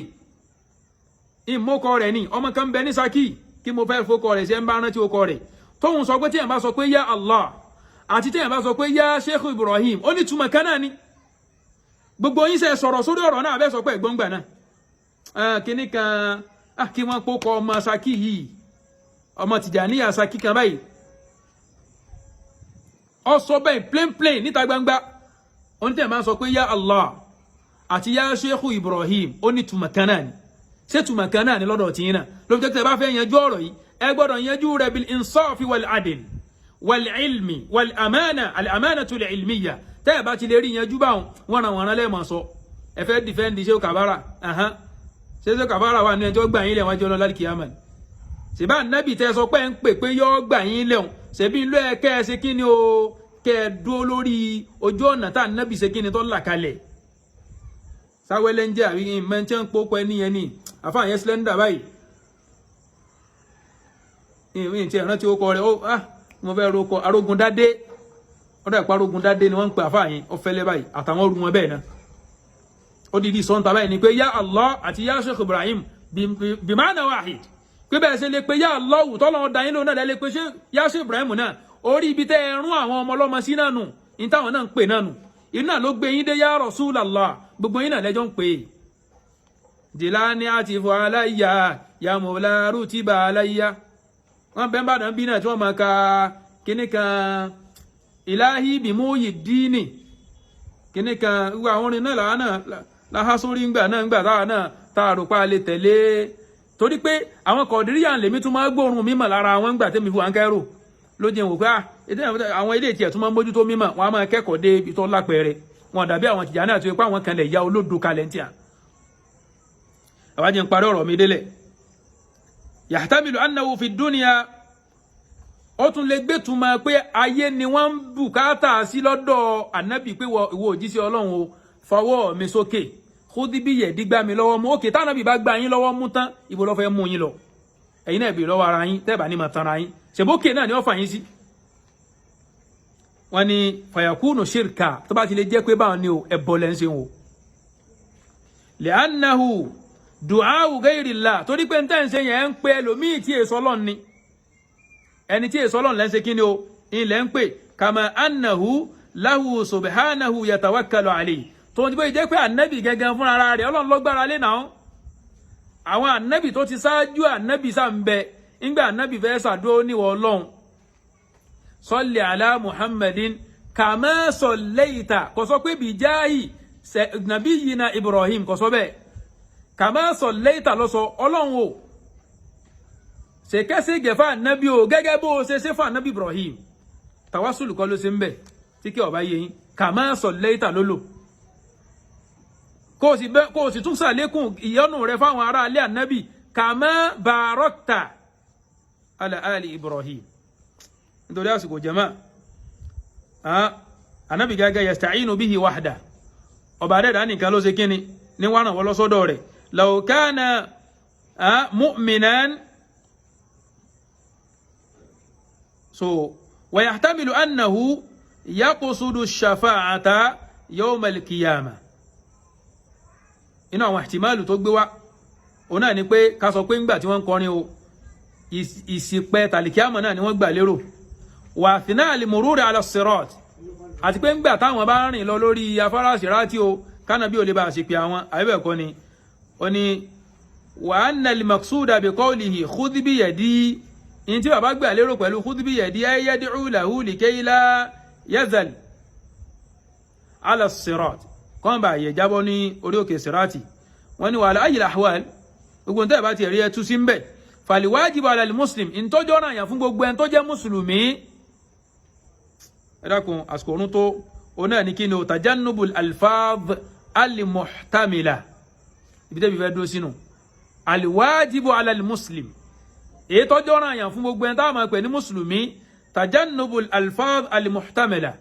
ìmọ̀kọ rẹ̀ ni, ọmọ kan bẹ ní Ṣakí kí mo fẹ́ fọkọ rẹ̀ ṣe ń bá rántí ọkọ rẹ̀ tóun sọ pé tí yẹn bá sọ pé ya Allah àti tí yẹn bá sọ pé ya Sheikh Ibrahim, ó ní túmọ̀ kan náà ni. Gbogbo yín ṣe sọ̀rọ̀ sórí ọ̀rọ̀ náà, abẹ́ sọ pé ẹ̀gbọ́n gbà náà kíní kan kí wọ́n kó ọmọ Ṣakí yìí, ọmọ Tìjàníyà Ṣakí kan báyìí, ó sọ bẹ́ẹ̀ plain plain níta gbangba. Ó ní tí yẹn bá sọ pé ya Allah àti ya Sheikh Ibrahim, ó ní túmọ̀ kan náà ni. Ṣé túmọ̀ kan náà ni lọ́dọ̀ tìyín náà? Ló fi jẹ́ tẹ́ bá fẹ́ yanjú ọ̀rọ̀ yìí, ẹ gbọ́dọ̀ yanjú rẹ̀ bil insafi wal adl wal ilmi wal amana, al amanatu al ilmiya. Tẹ́ ẹ bá ti lè rí yanjú báwọn, wọ́n ràn wọ́n lẹ́ẹ̀mọ̀ sọ. Ẹ fẹ́ defend Sheikh Kabara, ṣé Sheikh Kabara wà ní ẹjọ́ gbà yín lẹ̀ wájú ọlọ́lá kìámà ni? Ṣèbá nábì tẹ́ sọ pé ń pè pé yọ́ gbà yín lẹ́hùn, ṣèbí ló ẹ kẹ́ ẹ ṣe kí ni o, kẹ́ ẹ dúró lórí ojú ọ̀nà tá nábì ṣe kí ni tó là kalẹ̀. Sáwẹ́lẹ́ ń jẹ́ àbí mẹ́ńtẹ́ ń pọ́pọ́ ẹni yẹn ni àfáà yẹn slender báyìí, ìrìn tí ẹ̀rántí ó kọ rẹ̀ ó, ah, mo fẹ́ ro kọ arógun dádé, ó dà pa arógun dádé ni wọ́n ń pè àfáà yẹn. Ó fẹ́lẹ́ báyìí àtàwọn ọrùn wọn bẹ́ẹ̀ náà. Ó dìdí sọ́ńtà báyìí ni pé ya Allah àti ya Sheikh Ibrahim bimana wahid, pé bẹ́ẹ̀ ṣe lè pe ya Allah tọ́lọ́ da yín lónà lẹ́ lè pe ya Sheikh Ibrahim náà. Orí ibi tẹ́ ẹ rún àwọn ọmọ ọlọ́mọ sí náà nù ní táwọn náà ń pè náà nù, iná ló gbé yín dé ya Rasulallah. Gbogbo yín náà lẹ́jọ́ ń pè é. Jìláni àti fún aláìyá ya mọ̀lá rútìbà aláìyá, wọ́n bẹ́ẹ̀ bá dàn bí náà tí wọ́n máa ka kíní kan, ìláhí bìmúyì díìnì kíní kan. Gbogbo àwọn orin náà làwọn náà láhá sórí ńgbà náà, ńgbà táwa náà tá a rò pa lè tẹ̀lé, torí pé àwọn kọ̀ọ̀dìríyà lèmi tún máa gbóòórùn mímọ̀ lára àwọn ńgbà tẹ́mi fi wà ń kẹ́rù ló jẹun wò pé àwọn ilé ìtìyẹ̀ tún máa mójútó mímọ̀, wọn á máa kẹ́kọ̀ọ́ dé ibi tó lápẹẹrẹ wọn, dàbí àwọn Tìjàní àti pé àwọn kan lè ya olódo kalẹ̀ ń tíà. Àwájú ń parí ọ̀rọ̀ mi délẹ̀. Yahtamilu annahu fi dunya, ó tún lè gbé túmọ̀ pé ayé ni wọ́n ń bùkátà sí lọ́dọ̀ ànábì, pé ìwọ òjíṣẹ́ Ọlọ́run o, fọwọ́ mi sókè, kúdíbí yẹ̀ dígbà mi lọ́wọ́ mú òkè. Tánàbì bá gbà yín lọ́wọ́ mú tán, ibo ló fẹ́ mú yín lọ? Ẹ̀yin náà bèèrè lọ́wọ́ ara yín, tẹ́ẹ̀bà ní máa tanra yín, ṣèbókè náà ni wọ́n fà yín sí. Wọ́n ní fayakunu shirka, tó bá ti lè jẹ́ pé báwọn ni o, ẹ̀bọ lẹ́ ń ṣe wò. Li'annahu du'a'u ghayrillah, torí pé ntẹ́ ń ṣe yẹn ń pe ẹlòmíì tí èso Ọlọ́run ni, ẹni tí èso Ọlọ́run lẹ́ ń ṣe kí ni o, ilẹ̀ ń pè. Kama annahu lahu subhanahu yatawakkalu alayhi, tó ń bóyá jẹ́ pé ànábì gẹ́gẹ́ fúnra ara rẹ̀, Ọlọ́run ló gbára lé náà. Àwọn ànábì tó ti ṣáájú ànábì sá ń bẹ, ńgbà ànábì fẹ́ ṣàdúró níwọ̀ Ọlọ́run, salli ala Muhammadin kama sallaita, kò sọ pé bijahi nabiyina Ibrahim, kò sọ bẹ́ẹ̀. Kama sallaita ló sọ. Ọlọ́run o, ṣèkẹ́sẹ̀ gẹ̀fà ànábì o, gẹ́gẹ́ bó o ṣe ṣe fún ànábì Ibrahim. Tàwásùlù kọ́ ló ṣe ń bẹ̀ tí kí ọba yé yín. Kama sallaita ló lò. Kó o sì tún ṣàlékún ìyọ́nú rẹ fáwọn ará ilé ànábì, kama barakta ala ali Ibrahim. Nítorí àsìkò jama, ànábì gẹ́gẹ́ yasta'inu bihi wahda, ọba adẹ́dàá nìkan ló ṣe kíni ní wàràn wọ́n lọ́sọ́dọ̀ rẹ̀. Law kana mu'minan so wa yahtamilu annahu yaqsudu shafa'ata yawm al-qiyamah. Inú àwọn ihtimalu tó gbé wá òun náà ni pé ká sọ pé ńgbà tí wọ́n ń kọrin o, ìsìpẹ́ tàlìkíámọ̀ náà ni wọ́n gbà lérò, wà fínà al-mururi ala sirat, àti pé ńgbà táwọn bá rìn lọ lórí afárá sírátì o, kánàbí ò lè bá a ṣe pé àwọn àbẹ̀kọ́ ni. Ó ní wa anna al-maqsuda bi qawlihi khudh bi yadi, ní tí bàbá gbà lérò pẹ̀lú khudh bi yadi, ay yad'u lahu likay la yazal ala sirat, kọ́n bá yẹ jábọ́ ní orí òkè sírátì. Wọ́n ní wa ala ayyi al-ahwal. Gbogbo ntẹ́ bá ti rí ẹ tú sí ń bẹ̀. Fal-wajibu ala al-muslim, ntọ́jọ́ náà yàn fún gbogbo ẹni tó jẹ́ mùsùlùmí. Ẹ dákun, àsìkò òrùn tó òun náà ní kí ni o? Tajannubul alfaz al-muhtamila. Ibi tẹ́bi fẹ́ dúró sínú al-wajibu ala al-muslim, èyí tọ́jọ́ náà yàn fún gbogbo ẹni táwọn máa pè ní mùsùlùmí, tajannubul alfaz al-muhtamila,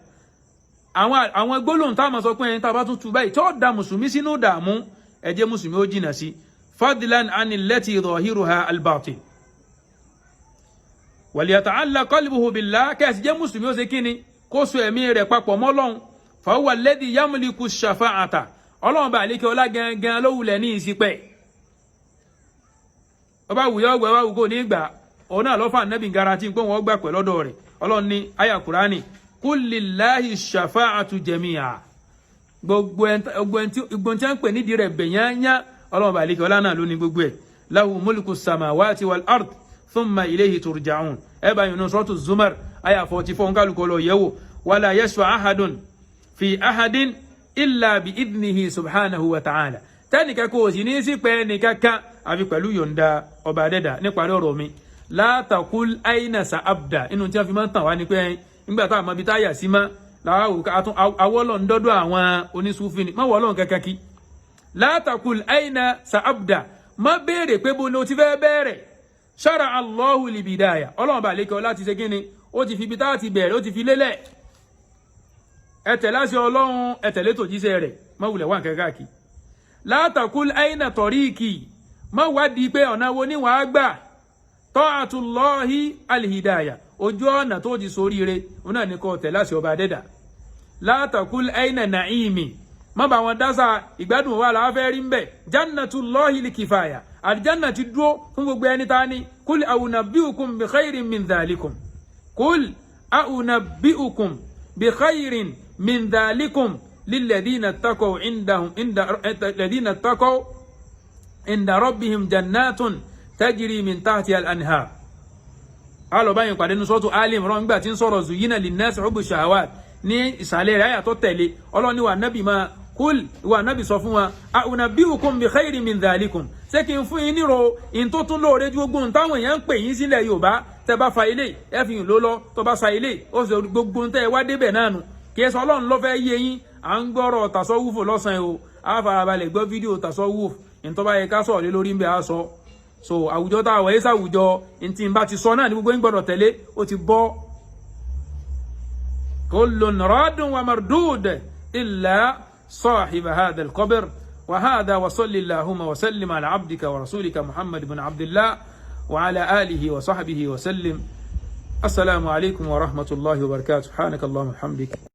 àwọn gbólóhùn táwọn máa sọ pé ẹni tá a bá tún tu báyìí tí ó da mùsùlùmí sínú dààmú, ẹ jẹ́ mùsùlùmí ó jìnà sí. Fadlan ani allati dhahiruha al-batil waliyata'allaq qalbuhu billah. Kẹ́sì jẹ́ mùsùlùmí ó ṣe kíni? Kó so ẹ̀mí rẹ̀ papọ̀ mọ́ Ọlọ́hun. Fahuwa alladhi yamliku shafa'ata. Ọlọ́run bá àlékè ọlá gangan ló wulẹ̀ ní ìsìpẹ́. Ọba wùyọ́ ọgbà, ọba wù kó ní gbà, òun náà lọ́fà nẹ́bí garanti pé wọ́n gbà pẹ̀ lọ́dọ̀ rẹ̀. Ọlọ́run ní àyà Kùránì, qul lillahi shafa'atu jami'a. Gbogbo ẹni tí wọ́n ń pè nídìí rẹ̀ bẹ̀yányá, Ọlọ́run bá àlékè ọlá náà ló ní gbogbo ẹ̀. Lahu mulku samawati wal ard thumma ilayhi turja'un. Ẹ bá yìí suratu Zumar àyà 44, nkálukọ́ lọ yẹ̀wò. Wala yashfa ahadun fi ahadin illa bi idnihi subhanahu wa ta'ala. Tẹ́nìkan kò sì ní sí pé nìkankan àfi pẹ̀lú yọ̀ǹda ọba adẹ́dà. Níparí ọ̀rọ̀ mi, la taqul aina sa'abda. Inú tí wọ́n fi máa ń tàn wá ni pé nígbà tá a mọ ibi tá a yà sí mọ́ làwọn awọ́lọ̀ ń dọ́dọ̀ àwọn onísúfin ni. Má wọ́ ọlọ́run kankan kí. La taqul aina sa'abda, má béèrè pé bó ni o ti fẹ́ bẹ̀rẹ̀. Shara Allahu li bidaya. Ọlọ́run bá lékè ọ láti ṣe kíni, ó ti fi ibi tá a ti bẹ̀rẹ̀, ó ti fi lélẹ̀. Ẹ tẹ̀lé àṣẹ Ọlọ́run, ẹ tẹ̀lé tòjíṣẹ́ rẹ̀, má wulẹ̀ wà nǹkan káàkiri. La taqul aina tariqi, má wádìí pé ọ̀nà wo ni wàá gbà. Ta'atullahi alhidaya, ojú ọ̀nà tó ti soríire, òun náà ní kó tẹ̀lé àṣẹ ọba adẹ́dà. La taqul aina na'imi, má bá wọn dásà ìgbádùn wa làá fẹ́ rí ń bẹ̀. Jannatullahi likifaya, àlìjánà ti dúró fún gbogbo ẹni tá a ní. Kul a'unabbi'ukum bi khairin min dhalikum, kul a'unabbi'ukum bi khairin min dhalikum lilladhina ttaqaw indahum inda alladhina ttaqaw inda rabbihim jannatun tajri min tahtiha al-anhar. Alọ báyìí pàdé ní sọ́tù Ali Imran, nígbà tí ń sọ̀rọ̀ zuyyina linnasi hubbu shahawat ní ìsàlẹ̀ rẹ̀, àyà tó tẹ̀lé, Ọlọ́run ní wà nábì máa kúl, ìwà nábì sọ fún wa, a'unabbi'ukum bi khairin min dhalikum, ṣé kí n fún yín nírò in tó tún lóore ju gbogbo táwọn èèyàn ń pè yín sílẹ̀ Yorùbá? Tẹ bá fa ilé ẹ fi hàn ló lọ, tó bá sa ilé ó sì gbogbo tẹ wá débẹ̀ náà nù. Kí ẹ sọ Ọlọ́run ló fẹ́ yé yín. À ń gbọ́rọ̀ tasọ́wúfò lọ́sàn-án o, á farabalẹ̀ gbọ́ fídíò tasọ́wúfò, ìtọ́ bá yẹ ká sọ̀rọ̀ lé lórí ń bẹ á sọ. So àwùjọ tá a wọ̀ ẹ́ sàwùjọ ntí n bá ti sọ náà ní gbogbo yín gbọ́dọ̀ tẹ̀lé, ó ti bọ́. Kullun radun wa mardud illa sahiba hadha al-qabr wa hadha. Wa salli allahumma wa sallim ala abdika wa rasulika Muhammad ibn Abdillah wa ala alihi wa sahbihi wa sallim. Assalamu alaikum wa rahmatullahi wa barakatuh. Subhanaka allahumma wa hamdik.